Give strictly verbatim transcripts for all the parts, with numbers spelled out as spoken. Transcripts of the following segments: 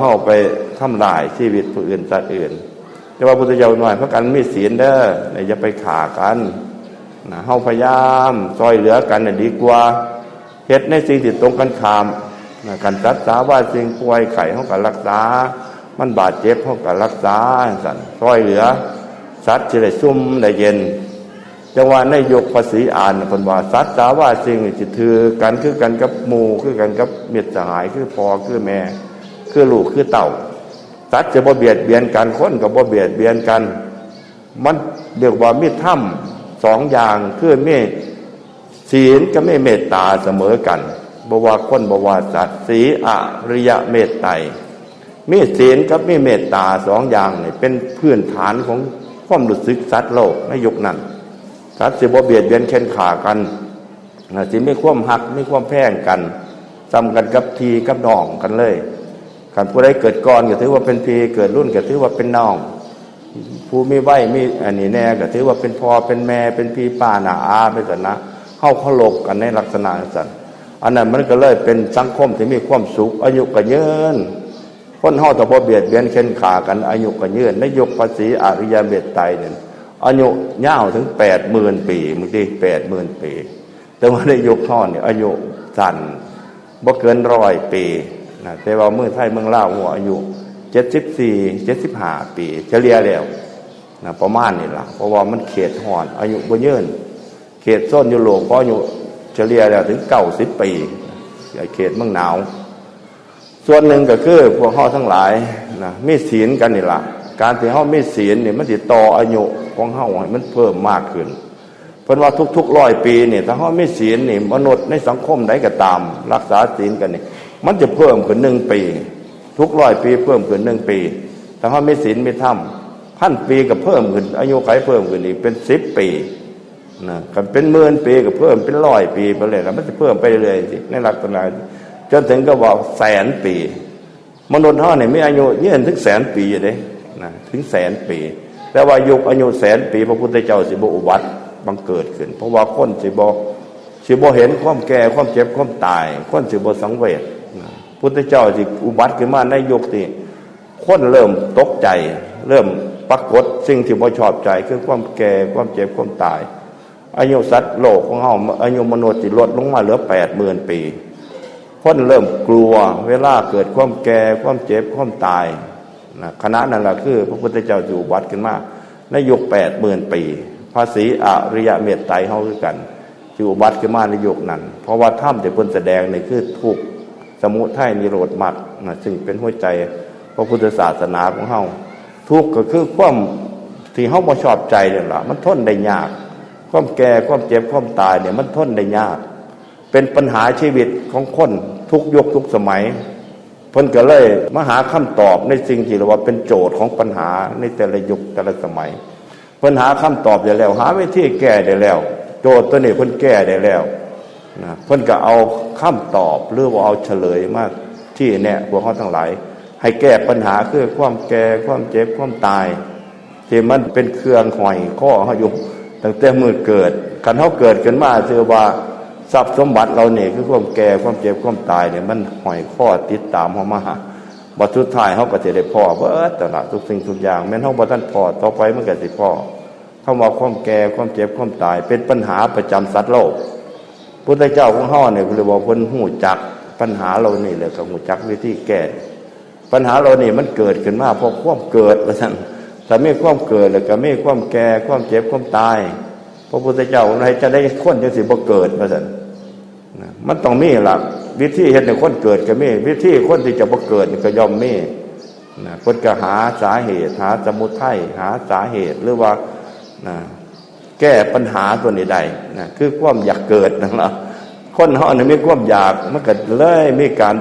เอาไปทำลายชีวิตผู้อื่นสัตว์อื่น แต่ว่าพุทธเจ้าน้อยพากันมีศีลเด้อ อย่าไปฆ่ากันนะ เฮาพยายามซอยเหลือกันน่ะดีกว่า เฮ็ดในสิ่งที่ตรงกันข้ามนะ คันสัตว์สาว่าสิ่งป่วยไข้เฮาก็รักษา มันบาดเจ็บเฮาก็รักษา ซั่น ซอยเหลือ สัตว์สิได้ซุ่มได้เย็น จังว่าในยุคพระศรีอานน่ะ เพิ่นว่าสัตว์สาว่าสิ่งนี่สิถือกันคือกันกับหมู่ คือกันกับมิตรสหาย คือพ่อคือแม่ คือลูกคือเต้า สัตว์จะบ่เบียดเบียนกัน คนก็บ่เบียดเบียนกัน มันเรียกว่ามีธรรมสองอย่าง คือมีศีลกับมีเมตตาเสมอกัน บ่ว่าคนบ่ว่าสัตว์ สีอริยเมตไตร มีศีลกับมีเมตตาสองอย่างนี่เป็นพื้นฐานของความรู้สึกสัตว์โลกในยุคนั้น สัตว์สิบ่เบียดเบียนเข่นฆ่ากันนะ สิมีความฮัก มีความแพงกัน ส่ำกันกับพี่กับน้องกันเลย คันผู้ใดเกิดก่อนก็ถือว่าเป็นพี่ เกิดรุ่นก็ถือว่าเป็นน้อง ผู้มีวัยมีอันนี้แน่ก็ถือว่าเป็นพ่อเป็นแม่ เป็นพี่ป้าน้าอาไปซั่นนะ เฮาเคารพกันในลักษณะจั่งซั่น อันนั้นมันก็เลยเป็นสังคมที่มีความสุข อายุก็ยืน คนเฮาถ้าบ่เบียดเบียนเข่นฆ่ากัน อายุก็ยืน ในยุคพระศรีอริยเมตไตรเนี่ย อายุยาวถึงแปดหมื่นปี บางทีแปดหมื่นปี แต่ว่าในยุคเฮาเนี่ยอายุสั้น บ่เกินร้อยปีนะ แต่ว่าเมืองไทยเมืองลาวหัวอายุเจ็ดสิบสี่ เจ็ดสิบห้าปี เฉลี่ยแล้วนะ ประมาณนี้ล่ะ เพราะว่ามันเขตร้อน อายุบ่ยืน เขตโซนยุโรปก็อายุเฉลี่ยแล้วถึงเก้าสิบปี เขตเมืองหนาว ส่วนหนึ่งก็คือพวกเฮาทั้งหลายนะ มีศีลกันนี่ล่ะ การที่เฮามีศีลนี่มันสิต่ออายุของเฮาให้มันเพิ่มมากขึ้น เพิ่นว่าทุกๆร้อยปีนี่ ถ้าเฮามีศีลนี่ มนุษย์ในสังคมใดก็ตาม รักษาศีลกันนี่ มันจะเพิ่มขึ้นหนึ่งปี ทุกร้อยปีเพิ่มขึ้นหนึ่งปี ถ้าเฮามีศีลมีธรรม พันปีก็เพิ่มขึ้น อายุขัยเพิ่มขึ้นอีกเป็นสิบปีนะ คันเป็นหมื่นปีก็เพิ่มเป็นร้อยปีไปเลยนะ มันจะเพิ่มไปเรื่อยๆสิ ในลักษณะ จนถึงก็ว่าแสนปี มนุษย์เฮาเนี่ยมีอายุยืนถึงแสนปีอยู่เด้นะ ถึงแสนปี แต่ว่ายุคอายุแสนปี พระพุทธเจ้าสิบ่อุบัติบังเกิดขึ้น เพราะว่าคนสิบ่ สิบ่เห็นความแก่ ความเจ็บ ความตาย คนสิบ่สังเวชนะ พุทธเจ้าสิอุบัติขึ้นมาในยุคที่คนเริ่มตกใจ เริ่มปรากฏสิ่งที่บ่ชอบใจ คือความแก่ ความเจ็บ ความตาย อายุสัตว์โลกของเฮา อายุมนุษย์สิลดลงมาเหลือแปดหมื่นปี คนเริ่มกลัวเวลาเกิดความแก่ ความเจ็บ ความตายนะ ขณะนั้นล่ะคือพระพุทธเจ้าสิอุบัติขึ้นมาในยุคแปดหมื่นปี พระศรีอริยเมตไตรเฮาคือกัน สิอุบัติขึ้นมาในยุคนั้น เพราะว่าธรรมที่เพิ่นแสดงนี่คือทุกข์ สมุทัย นิโรธ มรรคนะ ซึ่งเป็นหัวใจพระพุทธศาสนาของเฮา ทุกข์ก็คือความที่เฮาบ่ชอบใจนั่นล่ะ มันทนได้ยาก ความแก่ ความเจ็บ ความตายเนี่ยมันทนได้ยาก เป็นปัญหาชีวิตของคนทุกยุคทุกสมัย เพิ่นก็เลยมาหาคำตอบในสิ่งที่เรียกว่าเป็นโจทย์ของปัญหาในแต่ละยุคแต่ละสมัย เพิ่นหาคำตอบได้แล้ว หาวิธีแก้ได้แล้ว โจทย์ตัวนี้เพิ่นแก้ได้แล้วนะ เพิ่นก็เอาคำตอบหรือว่าเอาเฉลยมาชี้แนะพวกเฮาทั้งหลาย ให้แก้ปัญหาคือความแก่ ความเจ็บ ความตาย ที่มันเป็นเครื่องห้อยคอเฮาอยู่ตั้งแต่มื้อเกิด คันเฮาเกิดขึ้นมา ถือว่าทรัพย์สมบัติเหล่านี้คือความแก่ ความเจ็บ ความตายเนี่ย มันห้อยคอติดตามเฮามา บัดสุดท้ายเฮาก็สิได้พ้อเบิดนั่นล่ะ ทุกสิ่งทุกอย่าง แม่นเฮาบ่ทันพ้อ ต่อไปมันก็สิพ้อ คำว่าความแก่ ความเจ็บ ความตาย เป็นปัญหาประจำสัตว์โลก พุทธเจ้าของเฮาเนี่ย เพิ่นเลยบอกเพิ่นฮู้จักปัญหาเหล่านี้ แล้วก็ฮู้จักวิธีแก้ ปัญหาเหล่านี้มันเกิดขึ้นมาเพราะความเกิด ว่าซั่น ถ้ามีความเกิดแล้วก็มีความแก่ ความเจ็บ ความตาย พระพุทธเจ้าว่าจั่งใดคนจั่งสิบ่เกิด ว่าซั่นนะ มันต้องมีล่ะ วิธีเฮ็ดให้คนเกิดก็มี วิธีคนที่จะบ่เกิดนี่ก็ย่อมมีนะ เพิ่นก็หาสาเหตุ หาสมุทัย หาสาเหตุ หรือว่านะ แก้ปัญหาตัวนี้ได้นะ คือความอยากเกิดนั่นล่ะ คนเฮานี่มีความอยาก มันก็เลยมีการ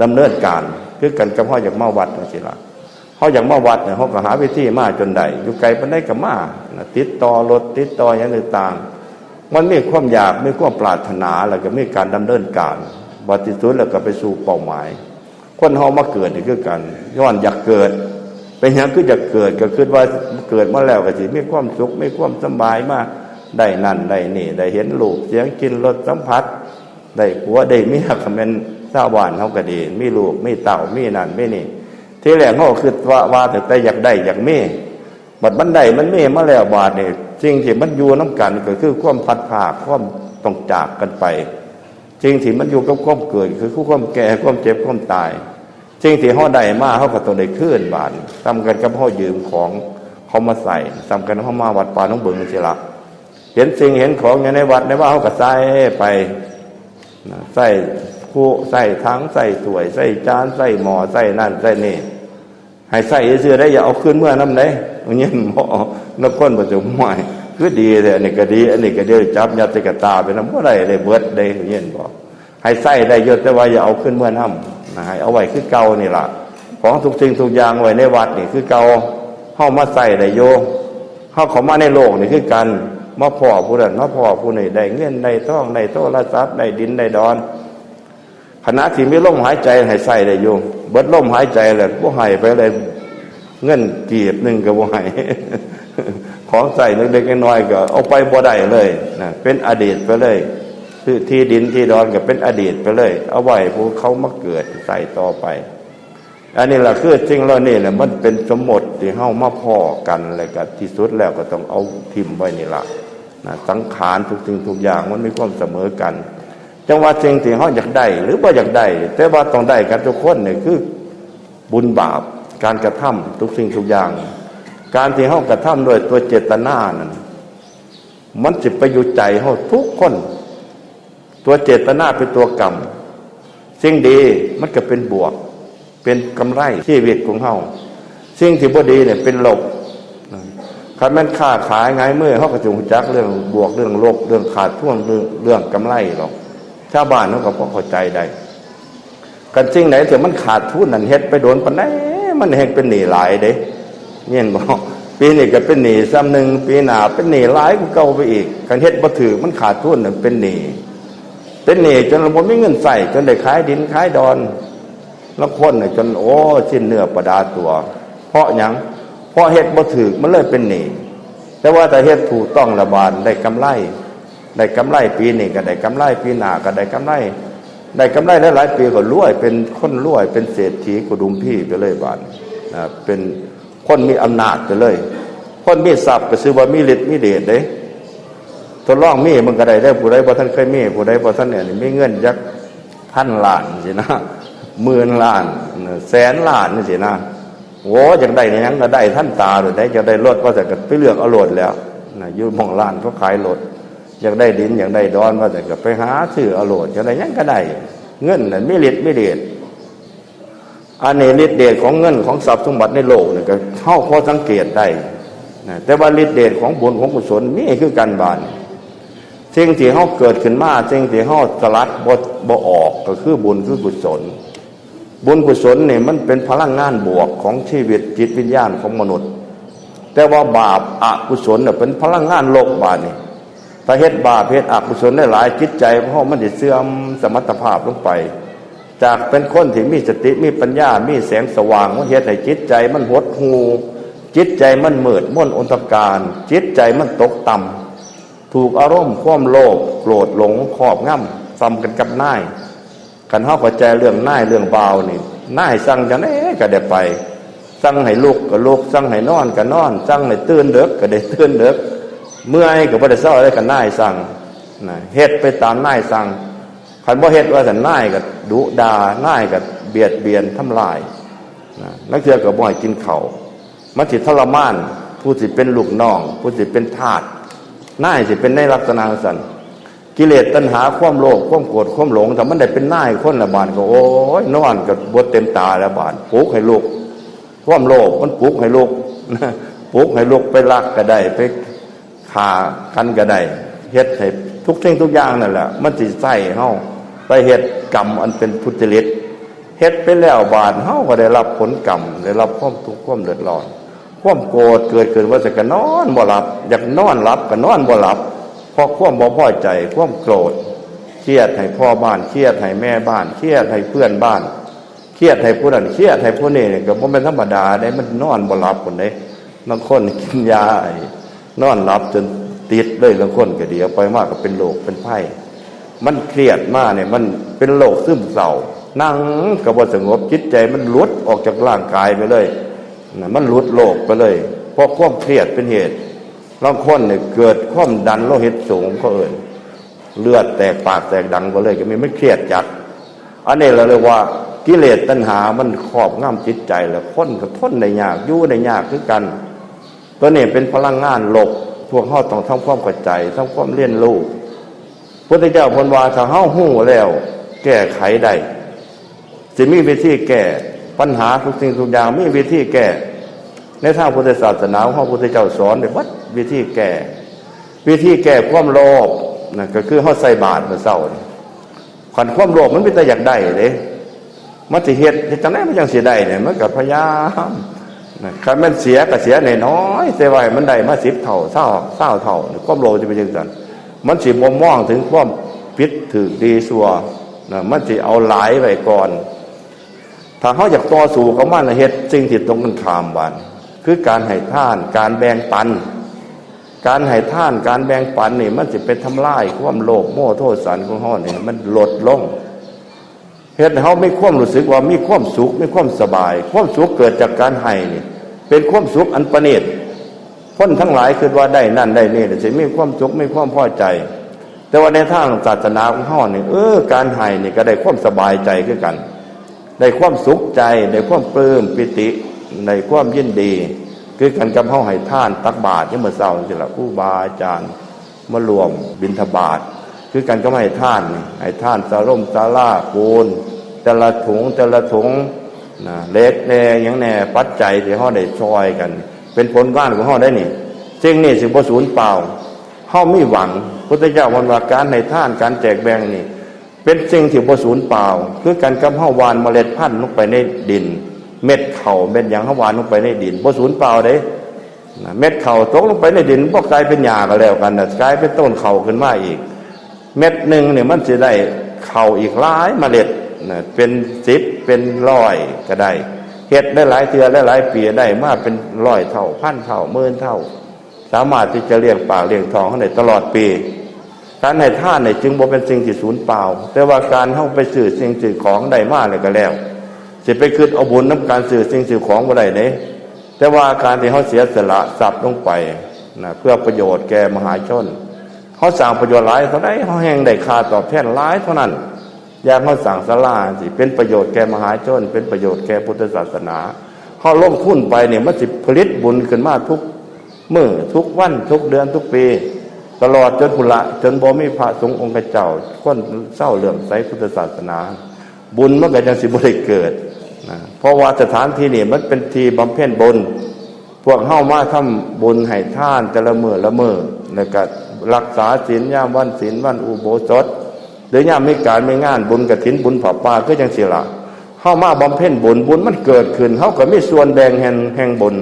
ดำเนินการ คือกันกับเฮาอยากมาวัดจั่งซี้ล่ะ เฮาอยากมาวัดเนี่ย เฮาก็หาวิธีมาจนได้ อยู่ไกลปานใดก็มานะ ติดต่อรถ ติดต่อหยังต่างๆ มันมีความอยาก มีความปรารถนา แล้วก็มีการดำเนินการ บัดที่สุดแล้วก็ไปสู่เป้าหมาย คนเฮามาเกิดนี่คือกัน ย้อนอยากเกิด เป็นหยังคืออยากเกิด ก็คิดว่าเกิดมาแล้วก็สิมีความสุข มีความสำบายมา ได้นั่นได้นี่ ได้เห็นรูป เสียง กลิ่น รส สัมผัส ได้ผัว ได้เมีย ก็แม่น ชาวบ้านเฮาก็ดี มีลูกมีเต้า มีนั่นมีนี่ ทีแรกเฮาคิดว่า ว่าแต่ แต่อยากได้อยากมี บัดมันได้มันมีมาแล้ว บาดนี่สิ่งที่มันอยู่นำกันก็คือความพลัดพราก ความต้องจากกันไป สิ่งที่มันอยู่กับความเกิดก็คือความแก่ ความเจ็บ ความตาย สิ่งที่เฮาได้มาเฮาก็ต้องได้คืน บาดนี่ส่ำกันกับเฮายืมของเขามาใช้ ส่ำกันเฮามาวัดป่าหนองบึงจั่งซี้ล่ะ เห็นสิ่งเห็นของอยู่ในวัดในวาเฮาก็ใส่ไป นะ ใส่คุใส่ถัง ใส่ถ้วย ใส่จาน ใส่หม้อ ใส่นั่นใส่นี่ ให้ใส่ซื่อๆ ได้ อย่าเอาคืนเมือนำเด้ เงินบ่ นครปฐม ห้วย คือดีแท้ อันนี้ก็ดี อันนี้ก็ดี จับยัดใส่กระตาไปนำ บ่ได้ ได้เบิดเด้ เงินบ่ ให้ใช้ได้อยู่ แต่ว่าอย่าเอาคืนเมือนำ นะ ให้เอาไว้คือเก่านี่ล่ะ ของทุกสิ่งทุกอย่างไว้ในวัดนี่คือเก่า เฮามาใช้ได้อยู่ เฮาเข้ามาในโลกนี่คือกัน มาพ้อผู้นั้น มาพ้อผู้นี้ ได้เงิน ได้ทอง ได้โทรศัพท์ ได้ดิน ได้ดอน ขณะที่มีลมหายใจให้ใช้ได้อยู่ เบิดลมหายใจแล้ว บ่ให้ไปเลย เงินกีบหนึ่งก็บ่ให้ ของใช้เล็กๆน้อยๆก็เอาไปบ่ได้เลยนะ เป็นอดีตไปเลย คือที่ดินที่ดอนก็เป็นอดีตไปเลย เอาไว้ผู้เขามาเกิดใช้ต่อไป อันนี้ล่ะคือสิ่งเหล่านี้แหละ มันเป็นสมมติที่เฮามาพ้อกัน แล้วก็ที่สุดแล้วก็ต้องเอาถิ่มไว้นี่ล่ะนะ สังขารทุกสิ่งทุกอย่างมันมีความเสมอกัน จั่งว่าสิ่งที่เฮาอยากได้หรือบ่อยากได้ แต่ว่าต้องได้กันทุกคนนี่คือบุญบาป การกระทำทุกสิ่งทุกอย่าง การที่เฮากระทำด้วยตัวเจตนานั่น มันสิไปอยู่ใจเฮาทุกคน ตัวเจตนาเป็นตัวกรรม สิ่งดีมันก็เป็นบวก เป็นกำไรชีวิตของเฮา สิ่งที่บ่ดีเนี่ยเป็นลบ คันแม่นค้าขายหงายมือ เฮาก็สิรู้จักเรื่องบวก เรื่องลบ เรื่องขาดทุน เรื่อง เรื่องกำไรหรอก ชาวบ้านเฮาก็พอเข้าใจได้ คันสิ่งใดที่มันขาดทุนนั่น เฮ็ดไปโดนปานใด มันแฮ่งเป็นหนี้หลายเด้ เห็นบ่ ปีนี้ก็เป็นหนี้ส่ำหนึ่ง ปีหน้าเป็นหนี้หลายกว่าเก่าไปอีก คันเฮ็ดบ่ถูก มันขาดทุนนั่นเป็นหนี้ เป็นหนี้จนบ่มีเงินใช้ จนได้ขายดินขายดอน ลางคนน่ะจน โอ้ สิ้นเนื้อประดาตัว เพราะหยัง เพราะเฮ็ดบ่ถูก มันเลยเป็นหนี้ แต่ว่าถ้าเฮ็ดถูกต้องละบาดได้กำไร ได้กำไรปีนี้ก็ได้กำไร ปีหน้าก็ได้กำไร ได้กำไรหลายๆปีก็รวย เป็นคนรวย เป็นเศรษฐีกุดุมพีไปเลยบาดนี้นะ เป็นคนมีอำนาจไปเลย คนมีทรัพย์ก็ชื่อว่ามีฤทธิ์มีเดชเด้ ทดลองมีมันก็ได้เด้อ ผู้ใดบ่ทันเคยมี ผู้ใดบ่ทันเนี่ย มีเงินจักพันล้านสินะ หมื่นล้าน แสนล้านนี่สินะ โอ้ อยากได้หยังก็ได้ทันตาโลดเด้ อยากได้รถว่าซั่นก็ไปเลือกเอาโลดแล้วนะ อยู่หม่องร้านเขาขายรถ อยากได้ดิน อยากได้ดอนว่าซั่นก็ไปหาซื้อเอาโลด อยากได้หยังก็ได้ เงินน่ะมีฤทธิ์มีเดช อันนี้ฤทธิ์เดชของเงินของทรัพย์สมบัติในโลกนี่ก็เฮาพอสังเกตได้นะ แต่ว่าฤทธิ์เดชของบุญของกุศลมีคือกันบาดนี้ สิ่งที่เฮาเกิดขึ้นมา สิ่งที่เฮาสลัดบ่ บ่ออกก็คือบุญคือกุศล บุญกุศลนี่มันเป็นพลังงานบวกของชีวิตจิตวิญญาณของมนุษย์ แต่ว่าบาปอกุศลน่ะเป็นพลังงานลบบาดนี้ ถ้าเฮ็ดบาปเฮ็ดอกุศลหลายๆ จิตใจของเฮามันสิเสื่อมสมรรถภาพลงไป จากเป็นคนที่มีสติมีปัญญา มีแสงสว่าง มันเฮ็ดให้จิตใจมันหดหู่ จิตใจมันมืดมนอนทการ จิตใจมันตกต่ำ ถูกอารมณ์ความโลภโกรธหลงครอบงำ ส่ำกันกับนาย คันเฮาเข้าใจเรื่องนายเรื่องบ่าวนี่ นายสั่งจั่งใดก็ได้ไป สั่งให้ลุกก็ลุก สั่งให้นอนก็นอน สั่งให้ตื่นเดิกก็ได้ตื่นเดิก เมื่อยก็บ่ได้เซาเลย คันนายสั่งนะ เฮ็ดไปตามนายสั่ง คันบ่เฮ็ดว่าซั่น นายก็ดุด่า นายก็เบียดเบียนทำลายนะ ลางเทื่อก็บ่ให้กินข้าว มันสิทรมานผู้สิเป็นลูกน้อง ผู้สิเป็นทาส นายสิเป็นในลักษณะจั่งซั่น กิเลสตัณหาความโลภความโกรธความหลง ถ้ามันได้เป็นนายคนละบาดก็ โอ้ย นอนก็บ่เต็มตาแล้วบาด ปลุกให้ลุก ความโลภมันปลุกให้ลุก ปลุกให้ลุกไปลักก็ได้ ไปฆ่ากันก็ได้ เฮ็ดให้ทุกสิ่งทุกอย่างนั่นแหละ มันสิใช้เฮาไปเฮ็ดกรรมอันเป็นทุจริต เฮ็ดไปแล้วบาดเฮาก็ได้รับผลกรรม ได้รับความทุกข์ความเดือดร้อน ความโกรธเกิดขึ้นว่าซั่นก็นอนบ่หลับ อยากนอนหลับก็นอนบ่หลับ เพราะความบ่พอใจ ความโกรธ เครียดให้พ่อบ้าน เครียดให้แม่บ้าน เครียดให้เพื่อนบ้าน เครียดให้ผู้นั้น เครียดให้ผู้นี้นี่ก็บ่แม่นธรรมดาเด้ มันนอนบ่หลับพุ้นเด้ บางคนกินยาไอ้นอนหลับจนติดเลย บางคนก็เดี๋ยวไปมาก็เป็นโรคเป็นภัย มันเครียดมาเนี่ย มันเป็นโรคซึมเศร้า นั่งก็บ่สงบ จิตใจมันหลุดออกจากร่างกายไปเลยนะ มันหลุดโลกไปเลย เพราะความเครียดเป็นเหตุ บางคนเนี่ยเกิดความดันโลหิตสูง เขาเอิ้นเลือดแตกปากแตกดังไปเลย ก็มี มันเครียดจัด อันนี้เราเรียกว่ากิเลสตัณหามันครอบงำจิตใจ แล้วคนก็ทนได้ยาก อยู่ได้ยากคือกัน ตัวนี้เป็นพลังงานลบ พวกเราต้องทำความเข้าใจ ทำความเรียนรู้ พุทธเจ้าเพิ่นว่าถ้าเฮาฮู้แล้วแก้ไขได้ สิมีวิธีแก้ปัญหาทุกสิ่งทุกอย่าง มีวิธีแก้ ในทางพุทธศาสนาของเฮา พุทธเจ้าสอนไว้เบิดวิธีแก้ วิธีแก้ความโลภนะ ก็คือเฮาใส่บาตรมื้อเช้านี่ คันความโลภมันมีแต่อยากได้เด้ มันสิเฮ็ด เฮ็ดจั่งใดมันจั่งสิได้เนี่ย มันก็พยายามนะ คันมันเสียก็เสียน้อยๆ แต่ว่าให้มันได้มาสิบเท่า ซาว ซาวเท่า ความโลภสิเป็นจั่งซั่น มันสิบ่มองถึงความผิดถูกดีชั่วนะ มันสิเอาหลายไว้ก่อน ถ้าเฮาอยากต่อสู้กับมัน เฮ็ดสิ่งที่ตรงกันข้ามบาด คือการให้ทาน การแบ่งปัน การให้ทาน การแบ่งปันนี่ มันสิไปทำลายความโลภโมโทสันของเฮานี่ มันลดลง เฮ็ดให้เฮามีความรู้สึกว่ามีความสุข มีความสบาย ความสุขเกิดจากการให้นี่ เป็นความสุขอันประณีต คนทั้งหลายคิดว่าได้นั่นได้นี่ สิมีความสุข มีความพอใจ แต่ว่าในทางศาสนาของเฮานี่ เออ การให้นี่ก็ได้ความสบายใจคือกัน ได้ความสุขใจ ได้ความปลื้มปีติ ได้ความยินดี คือกันกับเฮาให้ทานตักบาตรยามมื้อเช้าจั่งซี้ล่ะ ครูบาอาจารย์ มาร่วมบิณฑบาต คือกันกับให้ทานนี่ ให้ทานศาลมศาลาปูน แต่ละถุง แต่ละถุงนะ เหล็กแหน่ หยังแหน่ ปัจจัยที่เฮาได้ช่วยกัน เป็นผลงานของเฮาได้นี่ สิ่งนี้สิบ่สูญเปล่า เฮามีหวัง พุทธเจ้าเพิ่นว่าการให้ทาน การแจกแบ่งนี่ เป็นสิ่งที่บ่สูญเปล่า คือกันกับเฮาหว่านเมล็ดพันธุ์ลงไปในดิน เม็ดข้าวเม็ดหยังเฮาหว่านลงไปในดิน บ่สูญเปล่าเด้นะ เม็ดข้าวตกลงไปในดิน บ่กลายเป็นหญ้าก็แล้วกันนะ กลายเป็นต้นข้าวขึ้นมาอีก เม็ดหนึ่งเนี่ยมันสิได้ข้าวอีกหลายเมล็ดนะ เป็นสิบเป็นร้อยก็ได้ เฮ็ดได้หลายเทื่อหลายๆปี ได้มาเป็นร้อยเท่า พันเท่า หมื่นเท่า สามารถที่จะเลี้ยงปากเลี้ยงท้องเฮาได้ตลอดปี การให้ทานนี่จึงบ่เป็นสิ่งที่สูญเปล่า แต่ว่าการเฮาไปซื้อสิ่งซื้อของได้มาแล้วก็แล้ว สิไปคิดเอาบุญนำการซื้อสิ่งซื้อของบ่ได้เด้ แต่ว่าการที่เฮาเสียสละทรัพย์ลงไปนะ เพื่อประโยชน์แก่มหาชน เฮาสร้างประโยชน์หลายเท่าใด เฮาแฮ่งได้ค่าตอบแทนหลายเท่านั้น อย่างเฮาสร้างศาลาจั่งซี้ เป็นประโยชน์แก่มหาชน เป็นประโยชน์แก่พุทธศาสนา เฮาลงทุนไปเนี่ย มันสิผลิตบุญขึ้นมาทุกมื้อ ทุกวัน ทุกเดือน ทุกปี ตลอดจนพุ้นละ จนบ่มีพระสงฆ์องค์เจ้า คนเซาเลื่อมใสพุทธศาสนา บุญมันก็จั่งสิบ่ได้เกิดนะ เพราะว่าสถานที่นี่มันเป็นที่บำเพ็ญบุญ พวกเฮามาทำบุญให้ทานแต่ละมื้อละมื้อ แล้วก็รักษาศีลยามวันศีลวันอุโบสถ หรือยามมีการมีงานบุญกฐินบุญผ้าป่าคือจั่งซี้ล่ะ เฮามาบำเพ็ญบุญ บุญมันเกิดขึ้น เฮาก็มีส่วนแบ่งแห่ง แห่งบุญ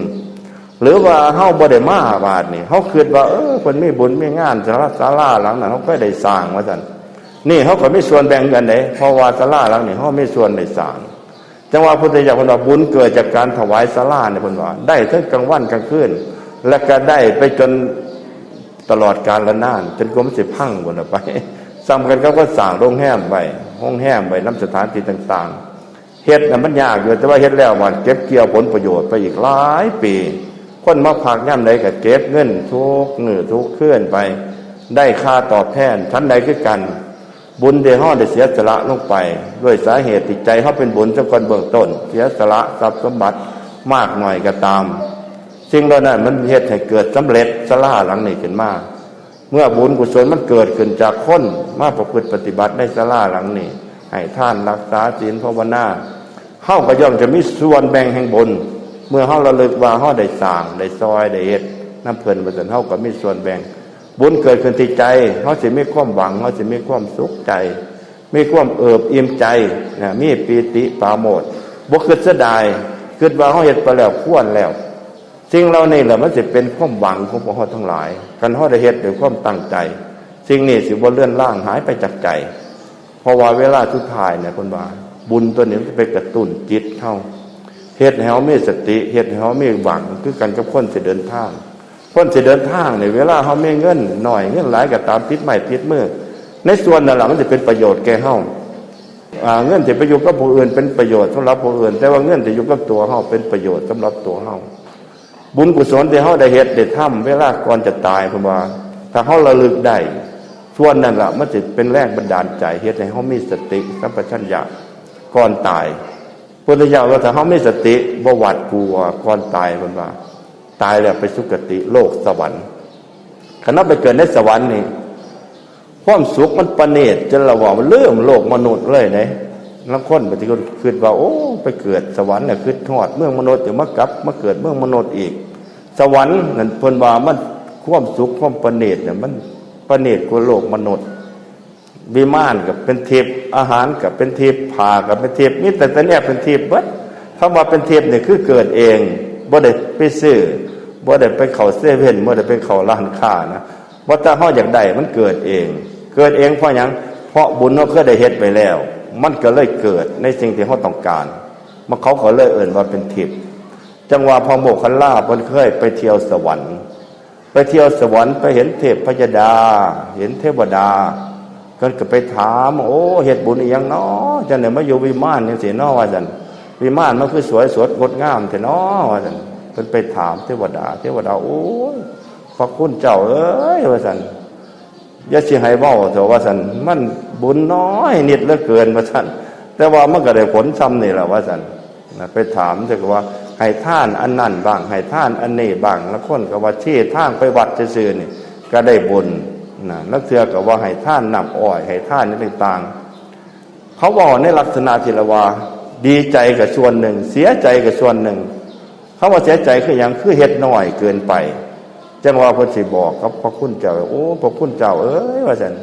หรือว่าเฮาบ่ได้มาบาดนี่ เฮาคิดว่า เออ เพิ่นมีบุญมีงาน ศาลา ศาลาหลังนั้น เฮาก็ได้สร้างว่าซั่น นี่เฮาก็มีส่วนแบ่งกันเด้ เพราะว่าศาลาหลังนี้ เฮามีส่วนได้สร้าง จั่งว่าพุทธเจ้าเพิ่นว่า บุญเกิดจากการถวายศาลาเนี่ย เพิ่นว่า ได้ทั้งกลางวันกลางคืน และก็ได้ไปจนตลอดกาลนาน จนกว่ามันสิพังพุ้นละไป ส่ำกันกับคนสร้างโรงแรมไว้ โรงแรมไว้นำสถานที่ต่างๆ เฮ็ดน่ะมันยากอยู่ แต่ว่าเฮ็ดแล้วมันเก็บเกี่ยวผลประโยชน์ไปอีกหลายปี คนมาพักยามใดก็เก็บเงินทุกมื้อทุกคืนไป ได้ค่าตอบแทน ฉันใดคือกัน บุญที่เฮาได้เสียสละลงไป ด้วยสาเหตุที่ใจเฮาเป็นบุญซะก่อนเบื้องต้น เสียสละทรัพย์สมบัติมากน้อยก็ตาม สิ่งเหล่านั้นมันเฮ็ดให้เกิดสำเร็จศาลาหลังนี้ขึ้นมา เมื่อบุญกุศลมันเกิดขึ้นจากคนมาประพฤติปฏิบัติในศาลาหลังนี้ ให้ทานรักษาศีลภาวนา เฮาก็ย่อมจะมีส่วนแบ่งแห่งบุญ เมื่อเฮาระลึกว่าเฮาได้สร้าง ได้ซอย ได้เฮ็ดนำเพิ่น ว่าซั่น เฮาก็มีส่วนแบ่ง บุญเกิดขึ้นที่ใจ เฮาสิมีความหวัง เฮาสิมีความสุขใจ มีความเอิบอิ่มใจนะ มีปีติปราโมทย์ บ่คิดเสียดาย คิดว่าเฮาเฮ็ดไปแล้ว ควรแล้ว สิ่งเหล่านี้แหละมันสิเป็นความหวังของพวกเฮาทั้งหลาย คันเฮาได้เฮ็ดด้วยความตั้งใจ สิ่งนี้สิบ่เลือนลางหายไปจากใจ เพราะว่าเวลาสุดท้ายเนี่ย เพิ่นว่า บุญตัวนี้มันจะไปกระตุ้นจิตเฮา เฮ็ดให้เฮามีสติ เฮ็ดให้เฮามีหวัง คือกันกับคนสิเดินทาง คนสิเดินทางเนี่ย เวลาเฮามีเงินน้อย เงินหลายก็ตาม ติดไม้ติดมือ ในส่วนนั้นล่ะมันสิเป็นประโยชน์แก่เฮา อ่า เงินที่ไปอยู่กับผู้อื่นเป็นประโยชน์สำหรับผู้อื่น แต่ว่าเงินที่อยู่กับตัวเฮาเป็นประโยชน์สำหรับตัวเฮา บุญกุศลที่เฮาได้เฮ็ดได้ทำเวลาก่อนจะตาย เพิ่นว่า ถ้าเฮาระลึกได้ ส่วนนั้นล่ะ มันสิเป็นแรงบันดาลใจ เฮ็ดให้เฮามีสติสัมปชัญญะก่อนตาย พุทธเจ้าว่า ถ้าเฮามีสติ บ่หวาดกลัวก่อนตาย เพิ่นว่า ตายแล้วไปสุคติโลกสวรรค์ คันเฮาไปเกิดในสวรรค์นี่ ความสุขมันประณีตจนละว่ามันลืมโลกมนุษย์เลยเด้ ลางคนบางทีก็คิดว่า โอ้ ไปเกิดสวรรค์น่ะ คิดฮอดเมืองมนุษย์ เดี๋ยวมากลับมาเกิดเมืองมนุษย์อีก สวรรค์นั่นเพิ่นว่ามัน ความสุขความประณีตเนี่ย มันประณีตกว่าโลกมนุษย์ วิมานก็เป็นทิพย์ อาหารก็เป็นทิพย์ ผ้าก็เป็นทิพย์ มีแต่แต่เนี่ยเป็นทิพย์เบิด คำว่าเป็นทิพย์นี่คือเกิดเอง บ่ได้ไปซื้อ บ่ได้ไปเข้าเซเว่น บ่ได้ไปเข้าร้านค้านะ ว่าถ้าเฮาอยากได้มันเกิดเอง เกิดเองเพราะหยัง เพราะบุญเฮาเคยได้เฮ็ดไว้แล้ว มันก็เลยเกิดในสิ่งที่เฮาต้องการ มันเขาก็เลยเอิ้นว่าเป็นทิพย์ จังว่าพระโมคคัลลาเพิ่นเคยไปเที่ยวสวรรค์ ไปเที่ยวสวรรค์ไปเห็นเทพยดา เห็นเทวดา เพิ่นก็ไปถาม โอ้ เฮ็ดบุญอีหยังน้อ จังได้มาอยู่วิมานจังซี่น้อ ว่าซั่น วิมานมันคือสวยสดงดงามแท้น้อ ว่าซั่น เพิ่นไปถามเทวดา เทวดา โอ้ย พระคุณเจ้าเอ้ย ว่าซั่น อย่าสิให้เว้าเถาะ ว่าซั่น มันบุญน้อยนิดเหลือเกิน ว่าซั่น แต่ว่ามันก็ได้ผลส่ำนี่ล่ะ ว่าซั่น นะ ไปถามเพิ่นก็ว่า ให้ทานอันนั้นบ้าง ให้ทานอันนี้บ้าง ลางคนก็ว่าชี้ทางไปวัดซื่อๆนี่ก็ได้บุญ นะ ลางเทื่อก็ว่าให้ทานน้ำอ้อย ให้ทานอิหยังต่างๆ เขาเว้าในลักษณะที่ละว่า ดีใจก็ส่วนหนึ่ง เสียใจก็ส่วนหนึ่ง คำว่าเสียใจคือหยัง คือเฮ็ดน้อยเกินไป จังว่าเพิ่นสิบอกกับพระคุณเจ้า โอ้ พระคุณเจ้าเอ้ย ว่าซั่น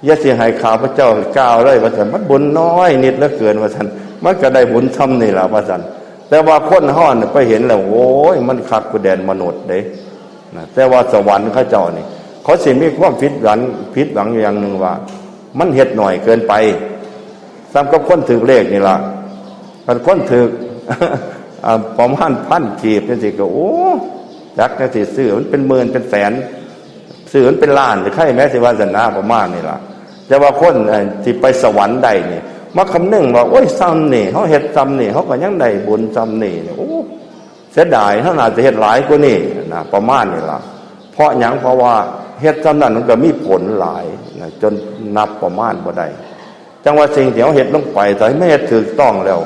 อย่าสิให้ข้าพเจ้ากล่าวเลย ว่าซั่น มันบุญน้อยนิดเหลือเกิน ว่าซั่น มันก็ได้บุญส่ำนี่ล่ะ ว่าซั่น แต่ว่าคนเฮาน่ะไปเห็นแล้ว โอ้ย มันคักกว่าแดนมนุษย์เด้ นะ แต่ว่าสวรรค์เขาเจ้านี่ เขาสิมีความผิดหวัง ผิดหวังอยู่อย่างหนึ่งว่า มันเฮ็ดน้อยเกินไป ส่ำกับคนถืกเลขนี่ล่ะ คันคนถืก อ่า ประมาณพันกีบจังซี่ก็ โอ้ จักจังสิซื้อมันเป็นหมื่นเป็นแสน ซื้อมันเป็นล้าน ใครแม้สิว่าซั่นนะ ประมาณนี่ล่ะ แต่ว่าคน เอ่อ ที่ไปสวรรค์ได้นี่ มาคำนึงว่า โอ้ย ส่ำนี่ เฮาเฮ็ดส่ำนี่ เฮาก็ยังได้บุญส่ำนี่ โอ้ เสียดาย เฮาน่าจะเฮ็ดหลายกว่านี้นะ ประมาณนี้ล่ะ เพราะหยัง เพราะว่าเฮ็ดส่ำนั้นมันก็มีผลหลายนะ จนนับประมาณบ่ได้ จังว่าสิ่งที่เฮาเฮ็ดลงไป ถ้าไม่เฮ็ดถูกต้องแล้ว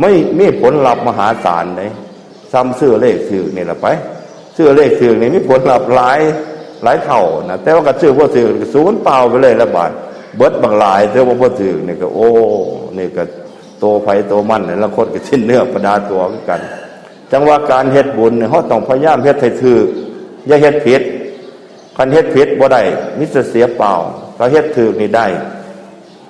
ไม่มีผลลัพธ์มหาศาลเด้ ส่ำซื้อเลขถูกนี่ล่ะไป ซื้อเลขถูกนี่มีผลลัพธ์หลาย หลายเท่านะ แต่ว่าก็ซื้อบ่ถูก สูญเปล่าไปเลยละบาด เบิดบักหลาย แต่ว่าบ่ถูกนี่ก็ โอ้ นี่ก็โตไผโตมัน แต่ละคนก็สิ้นเนื้อประดาตัวคือกัน จังว่าการเฮ็ดบุญเนี่ย เฮาต้องพยายามเฮ็ดให้ถูก อย่าเฮ็ดผิด คันเฮ็ดผิดบ่ได้ มีแต่เสียเปล่า ถ้าเฮ็ดถูกนี่ได้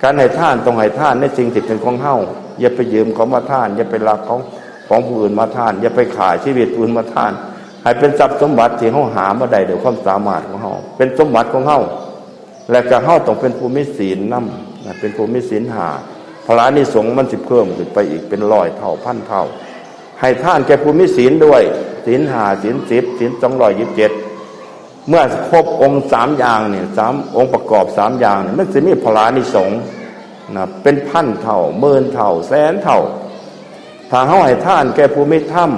การให้ทานต้องให้ทานในสิ่งที่เป็นของเฮา อย่าไปยืมเขามาทาน อย่าไปลักของ ของผู้อื่นมาทาน อย่าไปขายชีวิตผู้อื่นมาทาน ให้เป็นทรัพย์สมบัติที่เฮาหามาได้ด้วยความสามารถของเฮา เป็นสมบัติของเฮา และก็เฮาต้องเป็นผู้มีศีลนำนะ เป็นผู้มีศีลห้า ผลานิสงส์มันสิเพิ่มขึ้นไปอีกเป็นร้อยเท่า พันเท่า ให้ทานแก่ผู้มีศีลด้วย ศีลห้า ศีลสิบ ศีลสองร้อยยี่สิบเจ็ด เมื่อครบองค์สามอย่างนี่ สามองค์ประกอบสามอย่างนี่ มันสิมีผลานิสงส์นะ เป็นพันเท่า หมื่นเท่า แสนเท่า ถ้าเฮาให้ทานแก่ผู้มีธรรม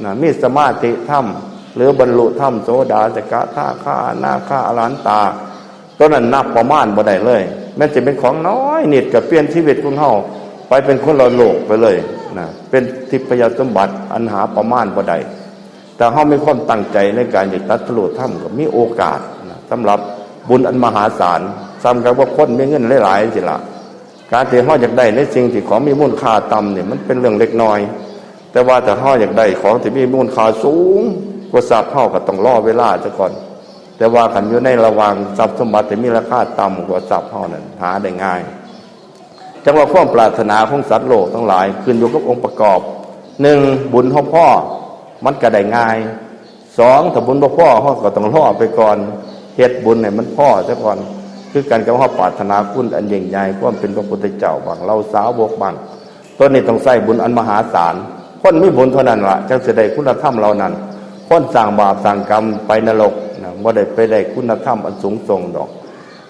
นะ มีสมาธิธรรม หรือบรรลุธรรมโสดา สกทาคา อนาคา อรหันตา ตัวนั้นนับประมาณบ่ได้เลย แม้จะเป็นของน้อยนิดก็เปลี่ยนชีวิตของเฮาไปเป็นคนละโลกไปเลยนะ เป็นทิพยสมบัติอันหาประมาณบ่ได้ แต่เฮามีความตั้งใจในการจะตรัสรู้ธรรมก็มีโอกาสนะ สำหรับบุญอันมหาศาล ส่ำกับว่าคนมีเงินหลายๆ สิล่ะ การที่เฮาอยากได้ในสิ่งที่ของมีมูลค่าต่ำนี่ มันเป็นเรื่องเล็กน้อย แต่ว่าถ้าเฮาอยากได้ของที่มีมูลค่าสูงกว่าทรัพย์ เฮาก็ต้องรอเวลาซะก่อน แต่ว่าคันอยู่ในระหว่างทรัพย์สมบัติที่มีราคาต่ำกว่าทรัพย์เฮานั้น หาได้ง่าย จังว่าความปรารถนาของสัตว์โลกทั้งหลายขึ้นอยู่กับองค์ประกอบ หนึ่ง บุญเฮาพอ มันก็ได้ง่าย สอง ถ้าบุญบ่พอ เฮาก็ต้องรอไปก่อน เฮ็ดบุญให้มันพอซะก่อน คือกันกับเฮาปรารถนาคุณอันยิ่งใหญ่ ความเป็นพระพุทธเจ้าบ้าง เหล่าสาวกบ้าง ต้นนี้ต้องใช้บุญอันมหาศาล คนมีบุญเท่านั้นล่ะ จั่งสิได้คุณธรรมเหล่านั้น คนสร้างบาปสร้างกรรมไปนรกนะ บ่ได้ไปได้คุณธรรมอันสูงส่งดอก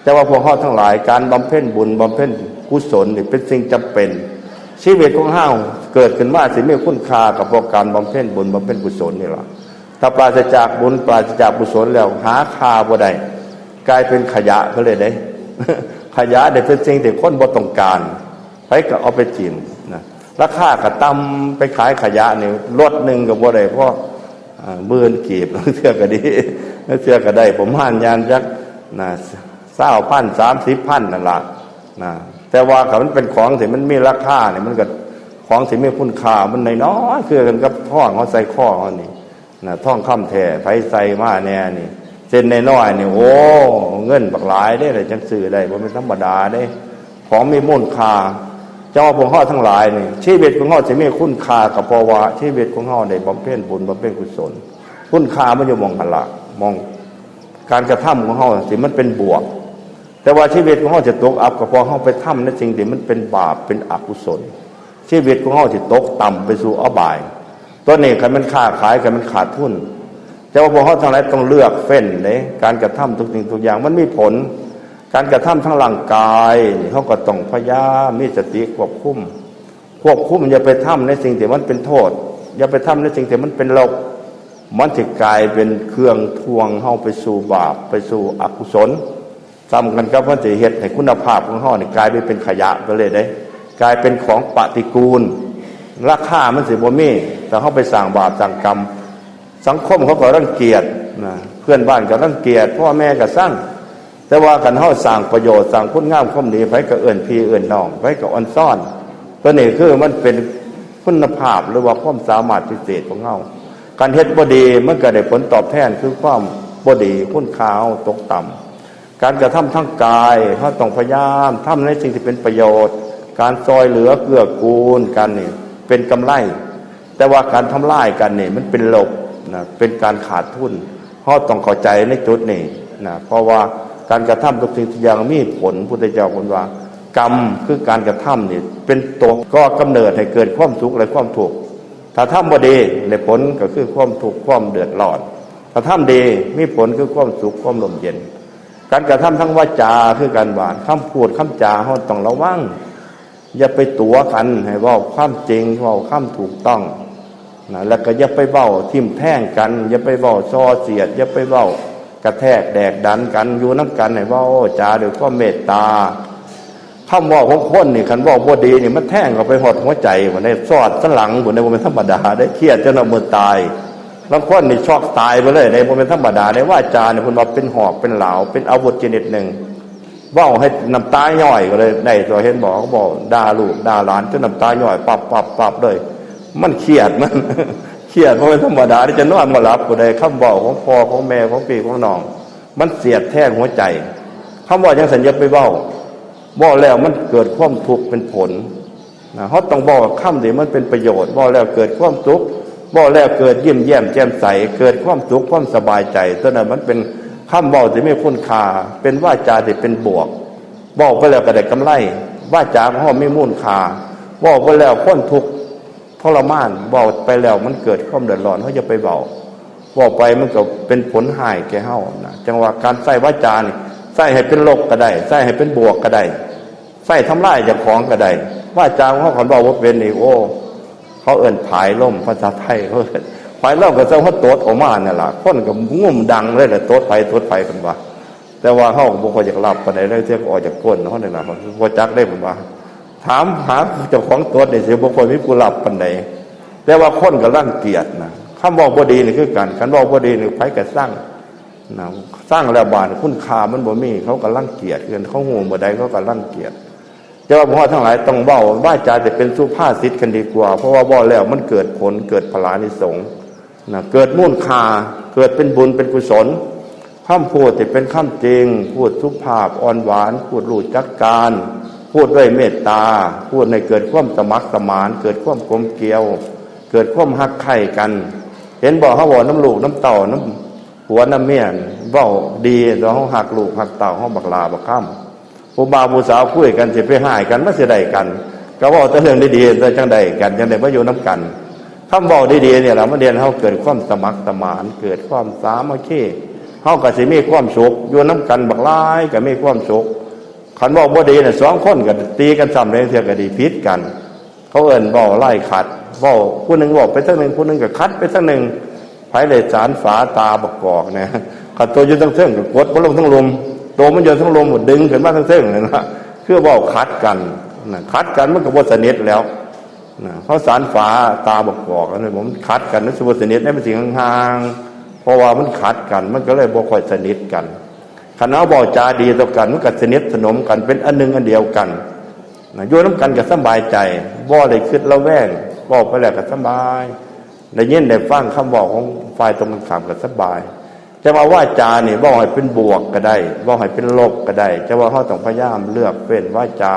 แต่ว่าพวกเฮาทั้งหลาย การบำเพ็ญบุญ บำเพ็ญ กุศลนี่เป็นสิ่งจำเป็น ชีวิตของเฮาเกิดขึ้นมาสิมีคุณค่าก็เพราะการบำเพ็ญบุญบำเพ็ญกุศลนี่ล่ะ ถ้าปราศจากบุญปราศจากกุศลแล้วหาค่าบ่ได้ กลายเป็นขยะไปเลยเด้ ขยะเนี่ยเป็นสิ่งที่คนบ่ต้องการ ไผก็เอาไปถิ่มนะ ราคาก็ต่ำ ไปขายขยะนี่รถหนึ่งก็บ่ได้พอ อ่า หมื่นกีบ เทื่อก็ดี เทื่อก็ได้ประมาณอย่างจักนะ ซาวพัน สามสิบพัน นั่นล่ะนะ แต่ว่าคันมันเป็นของที่มันมีราคาเนี่ย มันก็ของที่มีคุณค่า มันน้อยๆ คือกันกับทองเฮาใส่คอเฮานี่นะ ทองคำแท้ ไผใส่มาแน่นี่ เส้นน้อยๆ นี่ โอ้ เงินบักหลายเด้ จั่งซื้อได้ บ่แม่นธรรมดาเด้ ของมีมูลค่า จั่งว่าพวกเฮาทั้งหลายนี่ ชีวิตของเฮาสิมีคุณค่าก็เพราะว่าชีวิตของเฮาได้บำเพ็ญบุญบำเพ็ญกุศล คุณค่ามันอยู่หม่องหั่นล่ะ หม่องการกระทำของเฮาที่มันเป็นบวก แต่ว่าชีวิตของเฮาจะตกอับก็เพราะเฮาไปทำในสิ่งที่มันเป็นบาปเป็นอกุศล ชีวิตของเฮาสิตกต่ำไปสู่อบาย ตัวนี้คันมันค้าขาย คันมันขาดทุน แต่ว่าพวกเฮาทั้งหลายต้องเลือกเฟ้นเด้ การกระทำทุกสิ่งทุกอย่างมันมีผล การกระทำทางร่างกายนี่เฮาก็ต้องพยายามมีสติควบคุม ควบคุมอย่าไปทำในสิ่งที่มันเป็นโทษ อย่าไปทำในสิ่งที่มันเป็นลบ มันสิกลายเป็นเครื่องทวงเฮาไปสู่บาป ไปสู่อกุศล ซ้ำกันกับมันสิเฮ็ดให้คุณภาพของเฮานี่กลายไปเป็นขยะไปเลยเด้ กลายเป็นของปฏิกูล ราคามันสิบ่มี ถ้าเฮาไปสร้างบาปสร้างกรรม สังคมเขาก็รังเกียจนะ เพื่อนบ้านก็รังเกียจ พ่อแม่ก็ซัง แต่ว่าคันเฮาสร้างประโยชน์ สร้างคุณงามความดี ไผก็เอิ้นพี่เอิ้นน้อง ไผก็อ่อนซ้อน ตัวนี้คือมันเป็นคุณภาพหรือว่าความสามารถพิเศษของเฮา การเฮ็ดบ่ดีมันก็ได้ผลตอบแทนคือความบ่ดี คุณค่าเฮาตกต่ำ การกระทำทางกาย เฮาต้องพยายามทำในสิ่งที่เป็นประโยชน์ การซอยเหลือเกื้อกูลกันนี่เป็นกำไร แต่ว่าการทำลายกันนี่มันเป็นลบนะ เป็นการขาดทุน เฮาต้องเข้าใจในจุดนี้นะ เพราะว่าการกระทำทุกสิ่งทุกอย่างมีผล พุทธเจ้าเพิ่นว่า กรรมคือการกระทำนี่เป็นตัวก่อกำเนิดให้เกิดความสุขและความทุกข์ ถ้าทำบ่ดีได้ผลก็คือความทุกข์ความเดือดร้อน ถ้าทำดีมีผลคือความสุขความร่มเย็น การกระทำทางวาจาคือกันว่า คำพูดคำจาเฮาต้องระวัง อย่าไปตั๋วกัน ให้เว้าความจริง เว้าคำถูกต้องนะ แล้วก็อย่าไปเว้าทิ่มแทงกัน อย่าไปเว้าส่อเสียด อย่าไปเว้ากระแทกแดกดันกัน อยู่นำกันให้เว้าจาด้วยความเมตตา คำเว้าของคนนี่ คันเว้าบ่ดีนี่ มันแทงเข้าไปฮอดหัวใจพุ้นเด้ ซอดสันหลังพุ้นเด้ บ่แม่นธรรมดาเด้ เครียดจนเอามือตาย บางคนนี่ช็อกตายไปเลยเด้ บ่แม่นธรรมดาเด้ วาจานี่เพิ่นว่าเป็นหอกเป็นเหลา เป็นอาวุธชนิดหนึ่ง เว้าให้น้ำตาย้อยก็เลยได้ตัว เห็นบ่ เขาบอกด่าลูกด่าหลานจนน้ำตาย้อย ปับปับปับเลย มันเครียด มัน เครียด บ่แม่นธรรมดาเด้ จะนอนบ่หลับพุ้นเด้ คำเว้าของพ่อของแม่ของพี่ของน้อง มันเสียดแทงหัวใจ คำเว้าจั่งซั้นอย่าไปเว้า เว้าแล้วมันเกิดความทุกข์เป็นผลนะ เฮาต้องเว้าคำที่มันเป็นประโยชน์ เว้าแล้วเกิดความสุข เว้าแล้วเกิดยิ้มแย้มแจ่มใส เกิดความสุขความสบายใจ ตัวนั้นมันเป็นคำเว้าที่มีคุณค่า เป็นวาจาที่เป็นบวก เว้าไปแล้วก็ได้กำไร วาจาของเฮามีมูลค่า เว้าไปแล้วคนทุกข์ ทรมาน เว้าไปแล้วมันเกิดความเดือดร้อน เฮาอย่าไปเว้า เว้าไปมันก็เป็นผลร้ายแก่เฮานะ จั่งว่าการใช้วาจานี่ ใช้ให้เป็นลบก็ได้ ใช้ให้เป็นบวกก็ได้ ใช้ทำลายเจ้าของก็ได้ วาจาของเฮาคันเว้าบ่เป็นนี่ โอ้ เขาเอิ้นผายลม ภาษาไทยเขาเอิ้นผายลม ก็จั่งเฮาตดออกมานั่นล่ะ คนก็งุ่มดังเลยแหละ ตดไผตดไผเพิ่นว่า แต่ว่าเฮาก็บ่ค่อยอยากรับปานใด ลางเทื่อก็ออกจากก้นเฮานี่ล่ะ บ่จักเด้เพิ่นว่า ถามหาเจ้าของตดนี่สิบ่ค่อยมีผู้รับปานใด แต่ว่าคนก็รังเกียจนะ คำเว้าบ่ดีนี่คือกัน คันเว้าบ่ดีนี่ไผก็ซังนะ ซังแล้วบาดคุณค่ามันบ่มี เขาก็รังเกียจคือกัน เขาฮู้เมื่อใดเขาก็รังเกียจ แต่ว่าพวกเราทั้งหลายต้องเว้า วาจาจะเป็นสุภาษิตกันดีกว่า เพราะว่าเว้าแล้วมันเกิดผล เกิดผลานิสงส์ นะ เกิดมูลค่า เกิดเป็นบุญเป็นกุศล คำพูดที่เป็นคำจริง พูดสุภาพอ่อนหวาน พูดรู้จักการ พูดด้วยเมตตา พูดให้เกิดความสมัครสมาน เกิดความกลมเกลียว เกิดความฮักใคร่กัน เห็นบ่ เฮาเว้านำลูกนำเต้านำผัวนำเมีย เว้าดี แล้วเฮาฮักลูกฮักเต้าเฮาบักหล้าบักคำ ผู้บ่าวผู้สาวคุยกันสิไปฮ้ายกัน มันสิได้กัน ก็เว้าแต่เรื่องดีๆ แต่จั่งได้กัน จั่งได้มาอยู่นำกัน คำเว้าดีๆ นี่ล่ะ มันเฮ็ดให้เฮาเกิดความสมัครสมาน เกิดความสามัคคี เฮาก็สิมีความสุข อยู่นำกันบักหลายก็มีความสุข คันเว้าบ่ดีน่ะ สองคนก็ตีกันซ้ำ ลางเทื่อก็ได้ผิดกัน เขาเอิ้นเว้าไล่ขัด เว้าผู้หนึ่งเว้าไปทางหนึ่ง ผู้หนึ่งก็ขัดไปทางหนึ่ง ไผได้สานฝาตาบักกอกเนี่ย คันตัวอยู่ทางเทิงก็กดบ่ลงทางลุ่ม ตัวมันอยู่ทางลุ่มก็ดึงขึ้นมาทางเทิงนั่นล่ะ คือเว้าขัดกันนะ ขัดกันมันก็บ่สนิทแล้วนะ เขาสานฝาตาบักกอกนั่น มันขัดกัน มันสิบ่สนิท มันสิห่างๆ เพราะว่ามันขัดกัน มันก็เลยบ่ค่อยสนิทกัน คันเฮาเว้าจาดีต่อกัน มันก็สนิทสนมกัน เป็นอันหนึ่งอันเดียวกันนะ อยู่นำกันก็สำบายใจ บ่ได้คิดระแวง เว้าไปแล้วก็สำบาย ได้ยินได้ฟังคำเว้าของฝ่ายตรงกันข้ามก็สบาย แต่ว่าวาจานี่เว้าให้เป็นบวกก็ได้ เว้าให้เป็นลบก็ได้ แต่ว่าเฮาต้องพยายามเลือกเฟ้นวาจา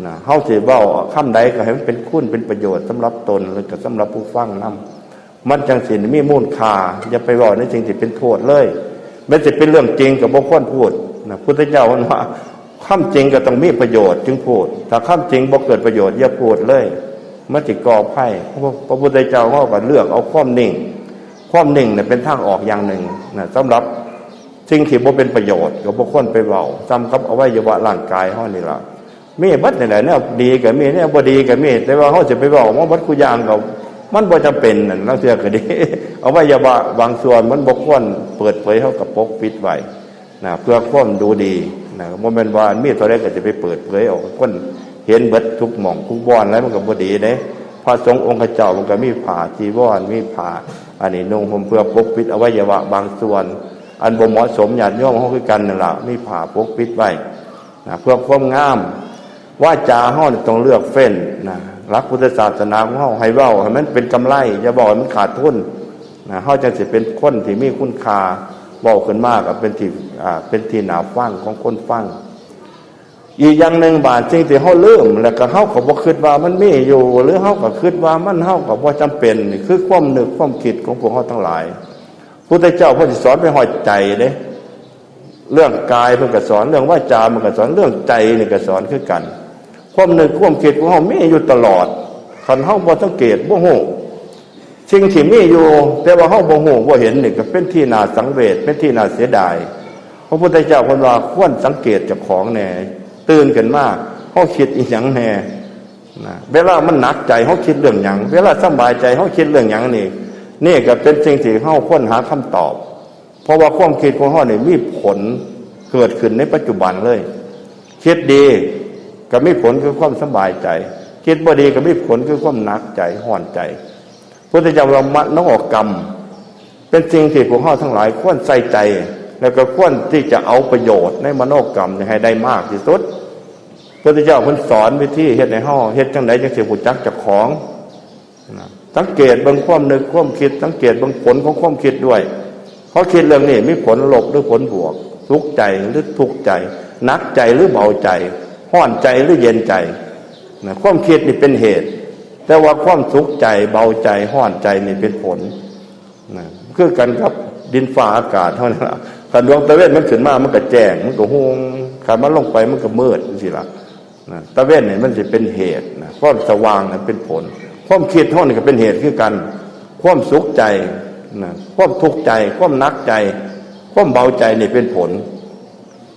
นะ เฮาสิเว้าคำใดก็ให้มันเป็นคุณเป็นประโยชน์สำหรับตน แล้วก็สำหรับผู้ฟังนำ มันจั่งสิมีมูลค่า อย่าไปเว้าในสิ่งที่เป็นโทษเลย แม้จะเป็นเรื่องจริงก็บ่ควรพูดนะ พุทธเจ้าเพิ่นว่า ความจริงก็ต้องมีประโยชน์จึงพูด ถ้าความจริงบ่เกิดประโยชน์อย่าพูดเลย มันสิก่อภัย พระพุทธเจ้าเฮาก็เลือกเอาความนิ่ง ความนิ่งเนี่ยเป็นทางออกอย่างหนึ่งนะ สำหรับสิ่งที่บ่เป็นประโยชน์ก็บ่ควรไปเว้า ส่ำกับอวัยวะร่างกายเฮานี่ล่ะ มีเบิดนี่แหละ แนวดีก็มี แนวบ่ดีก็มี แต่ว่าเฮาสิไปเว้าออกมาเบิดคู่อย่างก็ มันบ่จำเป็นนั่น ลางเทื่อก็ดี อวัยวะบางส่วนมันบ่ควรเปิดเผย เฮาก็ปกปิดไว้นะ เพื่อความดูดีนะ บ่แม่นว่ามีเท่าใดก็สิไปเปิดเผยออก คนเห็นเบิดทุกหม่องทุกบ่อน แล้วมันก็บ่ดีเด้ พระสงฆ์องค์เจ้ามันก็มีผ้าจีวร มีผ้าอันนี้นุ่งห่มเพื่อปกปิดอวัยวะบางส่วน อันบ่เหมาะสม ญาติโยมเฮาคือกันนั่นล่ะ มีผ้าปกปิดไว้ นะ เพื่อความงาม วาจาเฮานี่ต้องเลือกเฟ้นนะ หลักพุทธศาสนาของเฮาให้เว้าให้มันเป็นกำไร อย่าเว้าให้มันขาดทุนนะ เฮาจั่งสิเป็นคนที่มีคุณค่า เว้าขึ้นมาก็เป็นที่ อ่า เป็นที่น่าฟังของคนฟัง อีกอย่างหนึ่ง บาดสิ่งที่เฮาลืม แล้วก็เฮาก็บ่คิดว่ามันมีอยู่ หรือเฮาก็คิดว่ามัน เฮาก็บ่จำเป็น นี่คือความนึกความคิดของพวกเฮาทั้งหลาย พุทธเจ้าเพิ่นสิสอนไปฮอดใจเด้ เรื่องกายเพิ่นก็สอน เรื่องวาจาเพิ่นก็สอน เรื่องใจนี่ก็สอนคือกัน ความนึกความคิดของเฮามีอยู่ตลอด คันเฮาบ่สังเกตบ่ฮู้ สิ่งที่มีอยู่ แต่ว่าเฮาบ่ฮู้บ่เห็นนี่ก็เป็นที่น่าสังเวช เป็นที่น่าเสียดาย พระพุทธเจ้าเพิ่นว่าควรสังเกตเจ้าของแหน่ ตื่นขึ้นมา เฮาคิดอีหยังแหน่นะ เวลามันหนักใจ เฮาคิดเรื่องหยัง เวลาสำบายใจ เฮาคิดเรื่องหยังนี่ นี่ก็เป็นสิ่งที่เฮาควรหาคำตอบ เพราะว่าความคิดของเฮานี่มีผลเกิดขึ้นในปัจจุบันเลย คิดดีก็มีผลคือความสำบายใจ คิดบ่ดีก็มีผลคือความหนักใจ ร้อนใจ พุทธเจ้าว่ามโนกรรม เป็นสิ่งที่พวกเฮาทั้งหลายควรใส่ใจ แล้วก็ควรที่จะเอาประโยชน์ในมโนกรรมนี่ให้ได้มากที่สุด พุทธเจ้าเพิ่นสอนวิธีเฮ็ดให้เฮา เฮ็ดจั่งใดจั่งสิรู้จักเจ้าของ นะ สังเกตเบิ่งความนึกความคิด สังเกตเบิ่งผลของความคิดด้วย เฮาคิดเรื่องนี้มีผลลบหรือผลบวก สุขใจหรือทุกข์ใจ หนักใจหรือเบาใจ ร้อนใจหรือเย็นใจ นะ ความคิดนี่เป็นเหตุ แต่ว่าความสุขใจ เบาใจ ร้อนใจนี่เป็นผล นะ คือกันกับดินฟ้าอากาศเฮานั่นล่ะ คันดวงตะเวนมันขึ้นมามันก็แจ้ง มันก็ฮุ่ง คันมันลงไปมันก็มืดจั่งซี้ล่ะ นะ ตะเวนนี่มันสิเป็นเหตุนะ ความสว่างนี่เป็นผล ความคิดเฮานี่ก็เป็นเหตุคือกัน ความสุขใจนะ ความทุกข์ใจ ความหนักใจ ความเบาใจนี่เป็นผล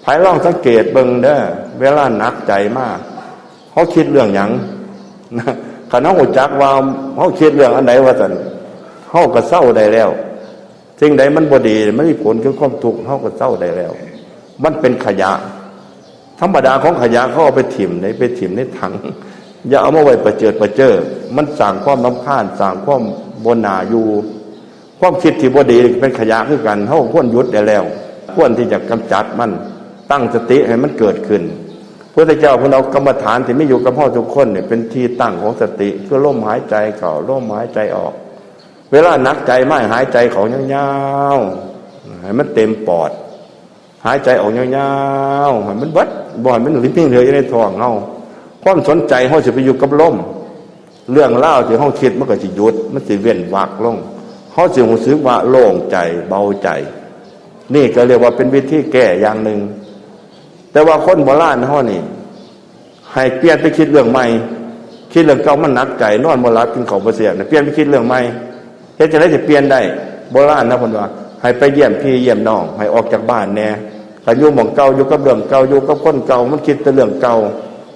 ไผลองสังเกตเบิ่งเด้อ เวลาหนักใจมา เฮาคิดเรื่องหยังนะ คันเฮารู้จักว่าเฮาคิดเรื่องอันใดว่าซั่น เฮาก็เซาได้แล้ว สิ่งใดมันบ่ดี มันมีผลคือความทุกข์ เฮาก็เซาได้แล้ว มันเป็นขยะ ธรรมดาของขยะเขาเอาไปถิ่มใน ไปถิ่มในถัง อย่าเอามาไว้ประเจิดประเจิอ มันสร้างความรำคาญ สร้างความบ่น่าอยู่ ความคิดที่บ่ดีเป็นขยะคือกัน เฮาควรหยุดได้แล้ว ควรที่จะกำจัดมัน ตั้งสติให้มันเกิดขึ้น พระพุทธเจ้าเพิ่นเอากรรมฐานที่มีอยู่กับเฮาทุกคนเนี่ย เป็นที่ตั้งของสติ คือลมหายใจเข้า ลมหายใจออก เวลาหนักใจมาให้หายใจเข้ายาวๆ ให้มันเต็มปอด หายใจออกยาวๆ ให้มันเบิด บ่ให้มันเหลือเพียงเหลืออยู่ในท้องเฮา ความสนใจเฮาสิไปอยู่กับลม เรื่องราวที่เฮาคิดมันก็สิหยุด มันสิเว้นวรรคลง เฮาสิรู้สึกว่าโล่งใจ เบาใจ นี่ก็เรียกว่าเป็นวิธีแก้อย่างหนึ่ง แต่ว่าคนโบราณเฮานี่ ให้เปลี่ยนไปคิดเรื่องใหม่ คิดเรื่องเก่ามันหนักใจ นอนบ่หลับ กินข้าวบ่แซ่บนะ เปลี่ยนไปคิดเรื่องใหม่ เฮ็ดจั่งใดสิเปลี่ยนได้ โบราณนะเพิ่นว่า ให้ไปเยี่ยมพี่เยี่ยมน้อง ให้ออกจากบ้านแหน่ ก็อยู่หม่องเก่า อยู่กับเรื่องเก่า อยู่กับคนเก่า มันคิดแต่เรื่องเก่า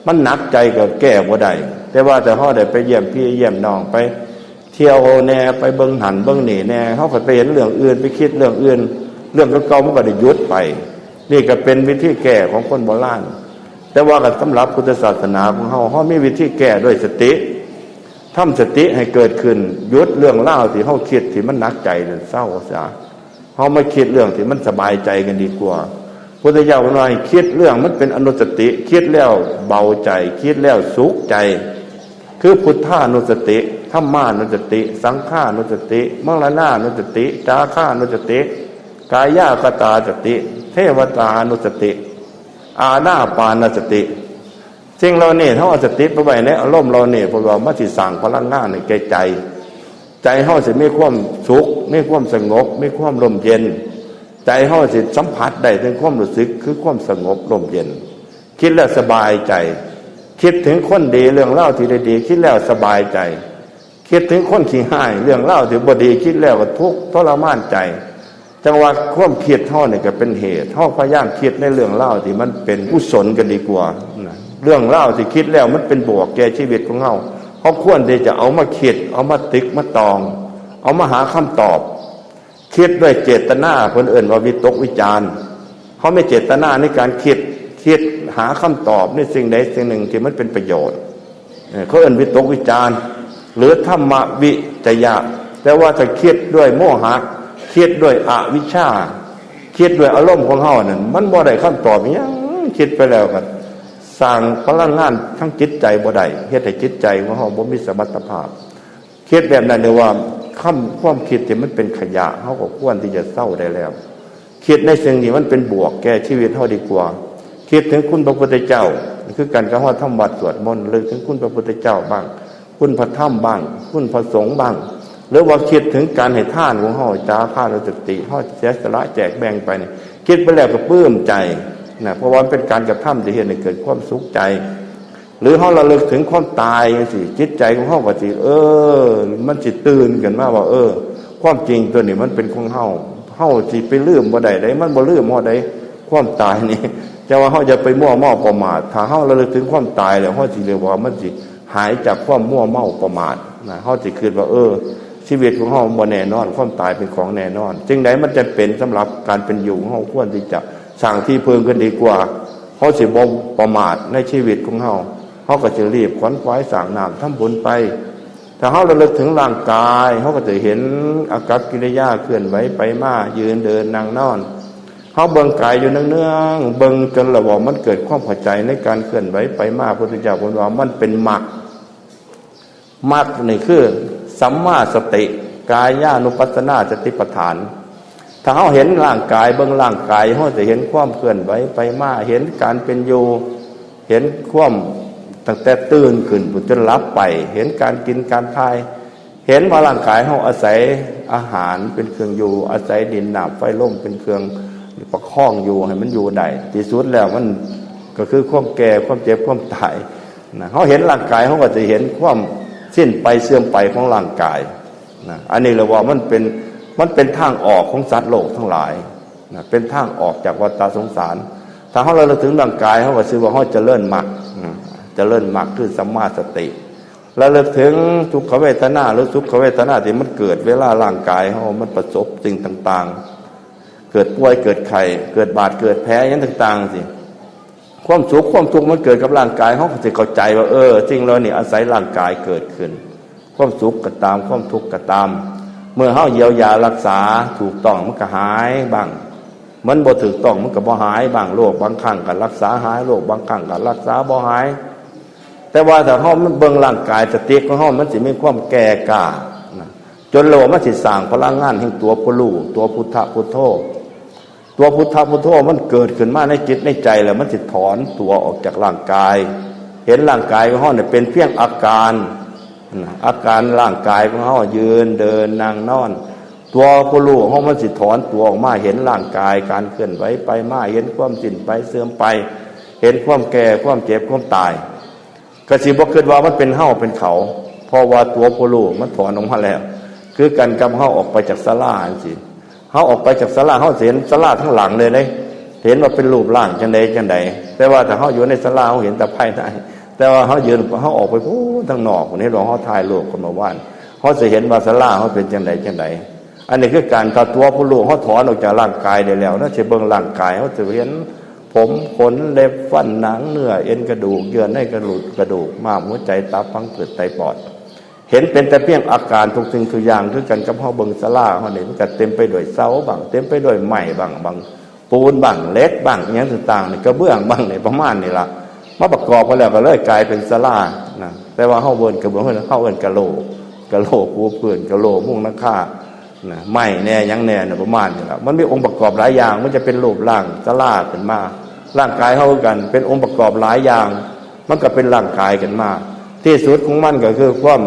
มันหนักใจก็แก้บ่ได้ แต่ว่าถ้าเฮาได้ไปเยี่ยมพี่เยี่ยมน้อง ไปเที่ยวแหน่ ไปเบิ่งหั้นเบิ่งนี่แหน่ เฮาก็ไปเห็นเรื่องอื่น ไปคิดเรื่องอื่น เรื่องเก่าๆมันก็ได้หยุดไป นี่ก็เป็นวิธีแก้ของคนโบราณ แต่ว่าก็สำหรับพุทธศาสนาของเฮา เฮามีวิธีแก้ด้วยสติ ทำสติให้เกิดขึ้น หยุดเรื่องราวที่เฮาคิดที่มันหนักใจนั่นเซาซะ เฮามาคิดเรื่องที่มันสบายใจกันดีกว่า พุทธเจ้าเพิ่นว่าให้คิดเรื่องมันเป็นอนุสติ คิดแล้วเบาใจ คิดแล้วสุขใจ คือพุทธานุสติ ธัมมานุสติ สังขานุสติ มรณานุสติ จาคานุสติ กายาคตาสติ เทวตานุสติ อานาปานสติ สิ่งเหล่านี้เฮาเอาสติไปไว้ในอารมณ์เหล่านี้ เพราะว่ามันสิสร้างพลังงานให้แก่ใจ ใจเฮาสิมีความสุข มีความสงบ มีความร่มเย็น ใจเฮาสิสัมผัสได้ถึงความรู้สึกคือความสงบร่มเย็น คิดแล้วสบายใจ คิดถึงคนดี เรื่องราวที่ดีๆ คิดแล้วสบายใจ คิดถึงคนขี้ฮ้าย เรื่องราวที่บ่ดี คิดแล้วก็ทุกข์ทรมานใจ จังว่าความคิดเฮานี่ก็เป็นเหตุ เฮาพยายามคิดในเรื่องราวที่มันเป็นกุศลกันดีกว่านะ เรื่องราวที่คิดแล้วมันเป็นบวกแก่ชีวิตของเฮา เฮาควรที่จะเอามาคิด เอามาตึกมาตอง เอามาหาคำตอบ คิดด้วยเจตนา เพิ่นเอิ้นว่าวิตกวิจารณ์ เฮามีเจตนาในการคิด คิดหาคำตอบในสิ่งใดสิ่งหนึ่งที่มันเป็นประโยชน์ เออ เขาเอิ้นวิตกวิจารณ์ หรือธรรมวิจยะ แต่ว่าถ้าคิดด้วยโมหะ คิดด้วยอวิชชา คิดด้วยอารมณ์ของเฮานั่น มันบ่ได้คำตอบอิหยัง คิดไปแล้วก็สร้างพลังงานทางจิตใจบ่ได้ เฮ็ดให้จิตใจของเฮาบ่มีสมรรถภาพ คิดแบบนั้นเรียกว่าคำ ความคิดที่มันเป็นขยะ เฮาก็ควรที่จะเซาได้แล้ว คิดในสิ่งที่มันเป็นบวกแก่ชีวิตเฮาดีกว่า คิดถึงคุณพระพุทธเจ้า คือกันกับเฮาทำวัตรสวดมนต์ ระลึกถึงคุณพระพุทธเจ้าบ้าง คุณพระธรรมบ้าง คุณพระสงฆ์บ้าง หรือว่าคิดถึงการให้ทานของเฮา จาคานุสติ เฮาเสียสละแจกแบ่งไปนี่ คิดไปแล้วก็ปลื้มใจนะ เพราะว่ามันเป็นการกระทำที่เฮ็ดให้เกิดความสุขใจ หรือเฮาระลึกถึงความตายจังซี้ จิตใจของเฮาก็สิ เออ มันสิตื่นขึ้นมาว่า เออ ความจริงตัวนี้มันเป็นของเฮา เฮาสิไปลืมบ่ได้เด้ มันบ่ลืมเฮาได้ ความตายนี่ แต่ว่าเฮาอย่าไปมัวเมาประมาท ถ้าเฮาระลึกถึงความตายแล้ว เฮาสิเรียกว่ามันสิหายจากความมัวเมาประมาทนะ เฮาสิคิดว่า เออ ชีวิตของเฮาบ่แน่นอน ความตายเป็นของแน่นอน สิ่งใดมันจะเป็นสำหรับการเป็นอยู่ของเฮา ควรที่จะสร้างที่พึ่งกันดีกว่า เฮาสิบ่ประมาทในชีวิตของเฮา เฮาก็สิรีบขวนขวายสร้างน้ำทำบุญไป ถ้าเฮาระลึกถึงร่างกาย เฮาก็จะเห็นอากัปกิริยาเคลื่อนไหวไปมา ยืนเดินนั่งนอน เฮาเบิ่งกายอยู่เนืองๆ เบิ่งจนระบบมันเกิดความเข้าใจในการเคลื่อนไหวไปมา พุทธเจ้าเพิ่นว่ามันเป็นมรรค มรรคนี่คือสัมมาสติ กายานุปัสสนาสติปัฏฐาน ถ้าเฮาเห็นร่างกาย เบิ่งร่างกาย เฮาจะเห็นความเคลื่อนไหวไปมา เห็นการเป็นอยู่ เห็นความตั้งแต่ตื่นขึ้นจนหลับไป เห็นการกินการถ่าย เห็นว่าร่างกายเฮาอาศัยอาหารเป็นเครื่องอยู่ อาศัยดินน้ำไฟลมเป็นเครื่องประคองอยู่ให้มันอยู่ได้ ที่สุดแล้วมันก็คือความแก่ ความเจ็บ ความตายนะ เฮาเห็นร่างกาย เฮาก็จะเห็นความสิ้นไปเสื่อมไปของร่างกายนะ อันนี้เรียกว่ามันเป็น มันเป็นทางออกของสัตว์โลกทั้งหลายนะ เป็นทางออกจากวัฏสงสาร ถ้าเฮาระลึกถึงร่างกาย เฮาก็ชื่อว่าเฮาเจริญมรรคนะ เจริญมรรคคือสัมมาสติ ระลึกถึงทุกขเวทนาหรือสุขเวทนาที่มันเกิดเวลาร่างกายเฮามันประสบสิ่งต่างๆ เกิดป่วย เกิดไข้ เกิดบาด เกิดแผล หยังต่างๆ สิ ความสุขความทุกข์มันเกิดกับร่างกาย เฮาก็สิเข้าใจว่า เออ สิ่งเหล่านี้อาศัยร่างกายเกิดขึ้น ความสุขก็ตาม ความทุกข์ก็ตาม เมื่อเฮาเยียวยารักษาถูกต้องมันก็หายบ้าง มันบ่ถูกต้องมันก็บ่หายบ้าง โรคบางครั้งก็รักษาหาย โรคบางครั้งก็รักษาบ่หาย แต่ว่าถ้าเฮามันเบิ่งร่างกาย สติของเฮามันสิมีความแก่กล้านะ จนเรามันสิสร้างพลังงานแห่งตัวผู้รู้ ตัวพุทธะพุทโธ ตัวพุทธะพุทโธมันเกิดขึ้นมาในจิตในใจแล้ว มันสิถอนตัวออกจากร่างกาย เห็นร่างกายของเฮาเนี่ยเป็นเพียงอาการนะ อาการร่างกายของเฮายืนเดินนั่งนอน ตัวผู้รู้ของเฮามันสิถอนตัวออกมา เห็นร่างกายการเคลื่อนไหวไปมา เห็นความสิ้นไปเสื่อมไป เห็นความแก่ ความเจ็บ ความตาย ก็สิบ่คิดว่ามันเป็นเฮาเป็นเขา เพราะว่าตัวผู้รู้มันถอนออกมาแล้ว คือกันกับเฮาออกไปจากศาลาจังซี้ เฮาออกไปจากศาลา เฮาสิเห็นศาลาทั้งหลังเลยเด้ เห็นว่าเป็นรูปร่างจังใดจังใด แต่ว่าถ้าเฮาอยู่ในศาลา เฮาเห็นแต่ภายใน แต่ว่าเฮายืน เฮาออกไปพู้นทางนอก นี่หลวงเฮาถ่ายรูปกันเมื่อวาน เฮาสิเห็นว่าศาลาเฮาเป็นจังใดจังใด อันนี้คือการตัดตัวผู้รู้ เฮาถอนออกจากร่างกายได้แล้วนะ สิเบิ่งร่างกาย เฮาสิเห็นผม ขน เล็บ ฟัน หนัง เนื้อ เอ็น กระดูก เยื่อในกระดูก กระดูก ม้าม หัวใจ ตับ พังผืด ไต ปอด เห็นเป็นแต่เพียงอาการทุกสิ่งทุกอย่าง คือกันกับเฮาเบิ่งศาลาเฮานี่ มันก็เต็มไปด้วยเสาบ้าง เต็มไปด้วยไม้บ้าง บางปูนบ้าง เหล็กบ้าง อิหยังต่างๆ นี่ กระเบื้องบ้างนี่ ประมาณนี้ล่ะ มาประกอบกันแล้วก็เลยกลายเป็นศาลานะ แต่ว่าเฮาเอิ้นกระเบื้อง เฮาเอิ้นกะโหลก กะโหลกปูพื้น กะโหลกมุงหลังคา นะ ไม้แน่ หยังแน่นะ ประมาณนี้ล่ะ มันมีองค์ประกอบหลายอย่าง มันจะเป็นรูปร่างศาลาขึ้นมา ร่างกายเฮาคือกัน เป็นองค์ประกอบหลายอย่าง มันก็เป็นร่างกายกันมา ที่สุดของมันก็คือความ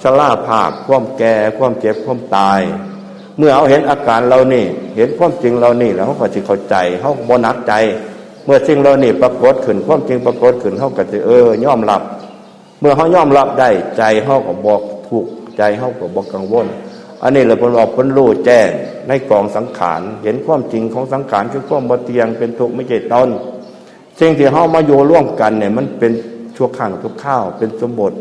ชราภาพ ความแก่ ความเจ็บ ความตาย เมื่อเฮาเห็นอาการเหล่านี้ เห็นความจริงเหล่านี้แล้ว เฮาก็สิเข้าใจ เฮาก็บ่หนักใจ เมื่อสิ่งเหล่านี้ปรากฏขึ้น ความจริงปรากฏขึ้น เฮาก็สิ เออ ยอมรับ เมื่อเฮายอมรับได้ ใจเฮาก็บ่ทุกข์ ใจเฮาก็บ่กังวล อันนี้แหละเพิ่นว่าเพิ่นรู้แจ้งในกองสังขาร เห็นความจริงของสังขาร คือความบ่เที่ยง เป็นทุกข์ ไม่ใช่ตน สิ่งที่เฮามาอยู่ร่วมกันเนี่ย มันเป็นชั่วครั้งชั่วคราว เป็นสมมติ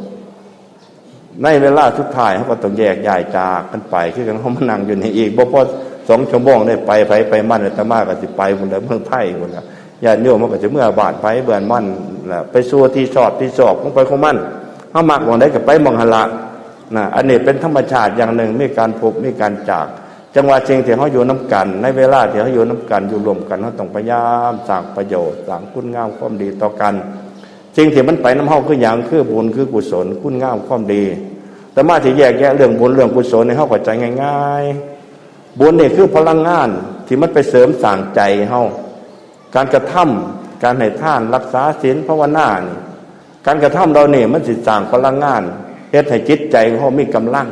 ในเวลาสุดท้ายเฮาก็ต้องแยกย้ายจากกันไป คือกันเฮามานั่งอยู่นี่อีก บ่พอสองชั่วโมงได้ไป ไผไปมัน อาตมาก็สิไปพุ้นแหละ เมืองไทยพุ้นล่ะ ญาติโยมมันก็สิเมือบ้านไผบ้านมันล่ะ ไปสู่ที่ชอบที่ชอบของไผของมัน เฮามักหม่องใดก็ไปหม่องหั้นละนะ อันนี้เป็นธรรมชาติอย่างหนึ่ง มีการพบ มีการจาก จังว่าสิ่งที่เฮาอยู่นำกัน ในเวลาที่เฮาอยู่นำกัน อยู่ร่วมกัน เฮาต้องพยายามสร้างประโยชน์ สร้างคุณงามความดีต่อกัน สิ่งที่มันไปนำเฮาคือหยัง คือบุญ คือกุศล คุณงามความดี อาตมาสิแยกแยะเรื่องบุญเรื่องกุศลให้เฮาเข้าใจง่ายๆ บุญนี่คือพลังงานที่มันไปเสริมสร้างใจเฮา การกระทำ การให้ทาน รักษาศีล ภาวนานี่ การกระทำเหล่านี้มันสิสร้างพลังงาน เฮ็ดให้จิตใจของเฮามีกำลัง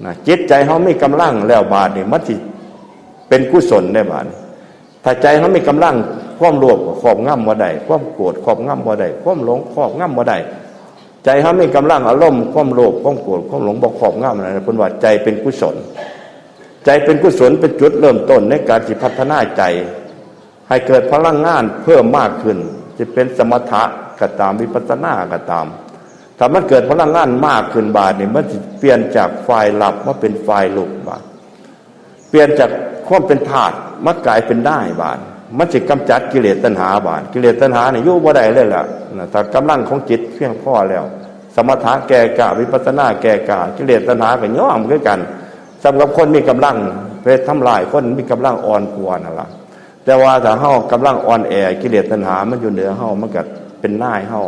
นะ จิตใจเฮามีกำลังแล้วบาดนี้มันสิเป็นกุศลได้บาดนี้ ถ้าใจเฮามีกำลัง ความโลภก็ครอบงำบ่ได้ ความโกรธครอบงำบ่ได้ ความหลงครอบงำบ่ได้ ใจเฮามีกำลัง อารมณ์ความโลภ ความโกรธ ความหลงบ่ครอบงำนะ เพิ่นว่าใจเป็นกุศล ใจเป็นกุศลเป็นจุดเริ่มต้นในการสิพัฒนาใจ ให้เกิดพลังงานเพิ่มมากขึ้น สิเป็นสมถะก็ตาม วิปัสสนาก็ตาม ถ้ามันเกิดพลังงานมากขึ้นบาดนี้ มันสิเปลี่ยนจากฝ่ายลับมาเป็นฝ่ายลุกบาด เปลี่ยนจากความเป็นธาตุมากลายเป็นนายบาด มันสิกำจัดกิเลสตัณหาบาด กิเลสตัณหานี่อยู่บ่ได้เลยล่ะนะ ถ้ากำลังของจิตเพียงพอแล้ว สมถะแก่กล้า วิปัสสนาแก่กล้า กิเลสตัณหาก็ยอมคือกัน สำหรับคนมีกำลัง ไปทำลายคนมีกำลังอ่อนกว่านั่นล่ะ แต่ว่าถ้าเฮากำลังอ่อนแอ กิเลสตัณหามันอยู่เหนือเฮา มันก็เป็นนายเฮา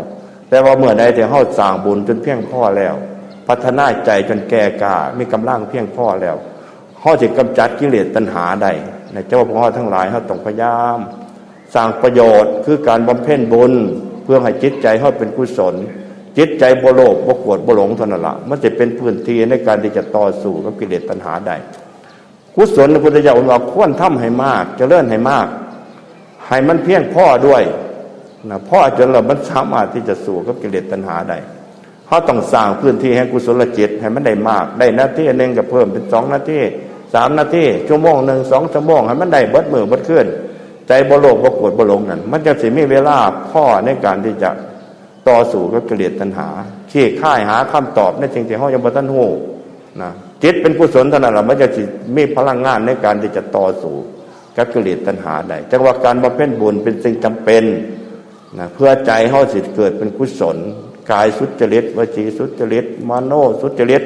แต่ว่าเมื่อใดที่เฮาสร้างบุญจนเพียงพอแล้ว พัฒนาใจจนแก่กล้า มีกำลังเพียงพอแล้ว เฮาสิกำจัดกิเลสตัณหาได้นะ เจ้าพวกเฮาทั้งหลาย เฮาต้องพยายามสร้างประโยชน์ คือการบำเพ็ญบุญ เพื่อให้จิตใจเฮาเป็นกุศล จิตใจบ่โลภ บ่โกรธ บ่หลงเท่านั้นละ มันจะเป็นพื้นที่ในการที่จะต่อสู้กับกิเลสตัณหาได้ กุศลพระพุทธเจ้าบอกว่าควรทำให้มาก เจริญให้มาก ให้มันเพียงพอด้วยนะ พอจนแล้วมันสามารถที่จะสู้กับกิเลสตัณหาได้ เฮาต้องสร้างพื้นที่แห่งกุศลจิตให้มันได้มาก ได้นาทีหนึ่งก็เพิ่มเป็นสองนาที สามนาที ชั่วโมงหนึ่ง สองชั่วโมง ให้มันได้เบิดมื้อเบิดคืน ใจบ่โลภบ่โกรธบ่หลงนั่น มันจั่งสิมีเวลาพอในการที่จะต่อสู้กับกิเลสตัณหา คลี่คลายหาคำตอบในสิ่งที่เฮายังบ่ทันรู้นะ จิตเป็นกุศลเท่านั้นล่ะ มันจั่งสิมีพลังงานในการที่จะต่อสู้กับกิเลสตัณหาได้ จั่งว่าการบำเพ็ญบุญเป็นสิ่งจำเป็น นะ เพื่อใจเฮาสิเกิดเป็นกุศล กายสุจริต วจีสุจริต มโนสุจริต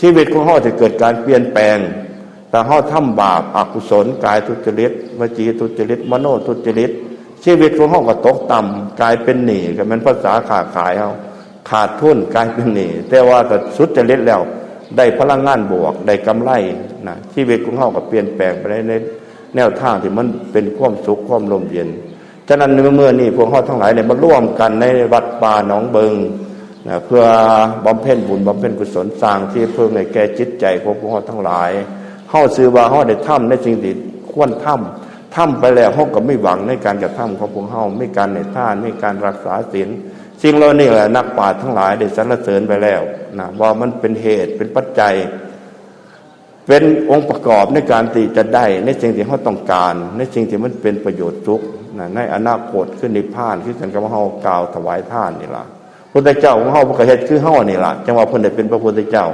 ชีวิตของเฮาสิเกิดการเปลี่ยนแปลง ถ้าเฮาทำบาปอกุศล กายทุจริต วจีทุจริต มโนทุจริต ชีวิตของเฮาก็ตกต่ำ กลายเป็นหนี้ ก็แม่นภาษาค้าขายเฮา ขาดทุน กลายเป็นหนี้ แต่ว่าถ้าสุจริตแล้ว ได้พลังงานบวก ได้กำไรนะ ชีวิตของเฮาก็เปลี่ยนแปลงไปในแนวทางที่มันเป็นความสุข ความร่มเย็น ฉะนั้นในมื้อนี้พวกเฮาทั้งหลายเนี่ยมาร่วมกันในวัดป่าหนองเบิงนะ เพื่อบำเพ็ญบุญบำเพ็ญกุศล สร้างที่พึ่งให้แก่จิตใจของพวกเฮาทั้งหลาย เฮาชื่อว่าเฮาได้ทำในสิ่งที่ควรทำ ทำไปแล้วเฮาก็มีหวังในการกระทำของพวกเฮา มีการให้ทาน มีการรักษาศีล สิ่งเหล่านี้แหละนักปราชญ์ทั้งหลายได้สรรเสริญไปแล้วนะ ว่ามันเป็นเหตุเป็นปัจจัย เป็นองค์ประกอบในการที่จะได้ในสิ่งที่เราต้องการ ในสิ่งที่มันเป็นประโยชน์สุขนะ ในอนาคตคือนิพพาน คือกันกับเฮากล่าวถวายทานนี่ล่ะ พุทธเจ้าของเฮาเพิ่นก็เฮ็ดคือเฮานี่ล่ะ จังว่าเพิ่นได้เป็นพระพุทธเจ้า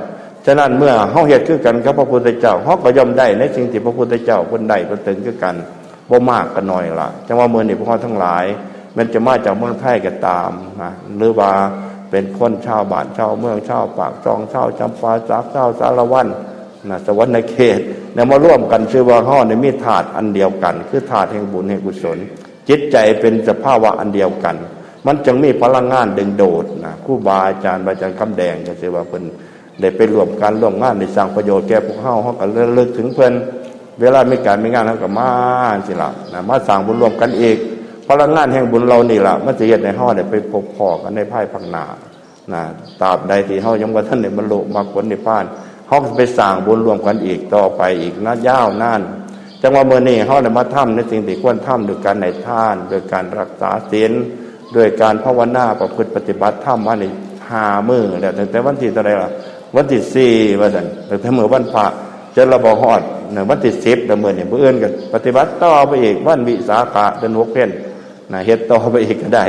ฉะนั้นเมื่อเฮาเฮ็ดคือกันกับพระพุทธเจ้า เฮาก็ย่อมได้ในสิ่งที่พระพุทธเจ้าเพิ่นได้เพิ่นถึงคือกัน บ่มากก็น้อยล่ะ จังว่ามื้อนี้พวกเฮาทั้งหลาย แม้นจะมาจากเมืองไทยก็ตามนะ หรือว่าเป็นคนชาวบ้านชาวเมือง ชาวปากช่อง ชาวจำปาสัก ชาวสารวันนะ สะหวันนะเขตเนี่ย มาร่วมกัน ชื่อว่าเฮาเนี่ยมีธาตุอันเดียวกัน คือธาตุแห่งบุญแห่งกุศล จิตใจเป็นสภาวะอันเดียวกัน มันจึงมีพลังงานดึงดูดนะ ครูบาอาจารย์ พระอาจารย์คำแดง ก็ชื่อว่าเพิ่นได้ไปร่วมการร่วมงาน ได้สร้างประโยชน์แก่พวกเฮา เฮาก็ระลึกถึงเพิ่น เวลามีการมีงาน เฮาก็มาสิล่ะนะ มาสร้างบุญร่วมกันอีก พลังงานแห่งบุญเหล่านี้ล่ะ มันสิเฮ็ดให้เฮาได้ไปพบพ้อกันในภายภาคหน้านะ ตราบใดที่เฮายังบ่ทันได้บรรลุมรรคผลนิพพาน เฮาก็ไปสร้างบุญร่วมกันอีกต่อไปอีกนะ ยาวนาน จังว่ามื้อนี้เฮาได้มาทำในสิ่งที่ควรทำ ด้วยการให้ทาน ด้วยการรักษาศีล ด้วยการภาวนาประพฤติปฏิบัติธรรมมานี่ห้ามื้อแล้ว ตั้งแต่วันที่เท่าใดล่ะ วันที่สี่ว่าซั่น ตั้งแต่มื้อวันพระ จนเราบ่ฮอดนะ วันที่สิบแล้ว มื้อนี้ มื้ออื่นก็ปฏิบัติต่อไปอีก วันวิสาขะ เดือนหกเพ็ญนะ เฮ็ดต่อไปอีกก็ได้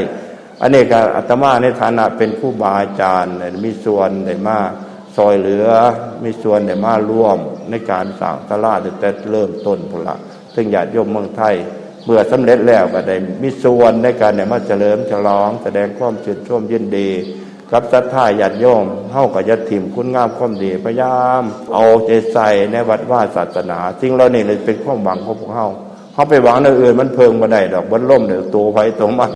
อันนี้ก็อาตมาในฐานะเป็นครูบาอาจารย์เนี่ย มีส่วนได้มาซอยเหลือ มีส่วนได้มาร่วมในการสร้างศาลาตั้งแต่เริ่มต้นพุ้นละ ซึ่งญาติโยมเมืองไทย เมื่อสำเร็จแล้วก็ได้มีส่วนในการได้มาเฉลิมฉลอง แสดงความชื่นชมยินดี กับศรัทธาญาติโยม เฮาก็อย่าถิ่มคุณงามความดี พยายามเอาใจใส่ในวัดวาศาสนา สิ่งเหล่านี้เลยเป็นความหวังของพวกเฮา เฮาไปหวังในอื่นมันเพิ่งบ่ได้ดอก บ่ล้มเดี๋ยวตัวไผตัวมัน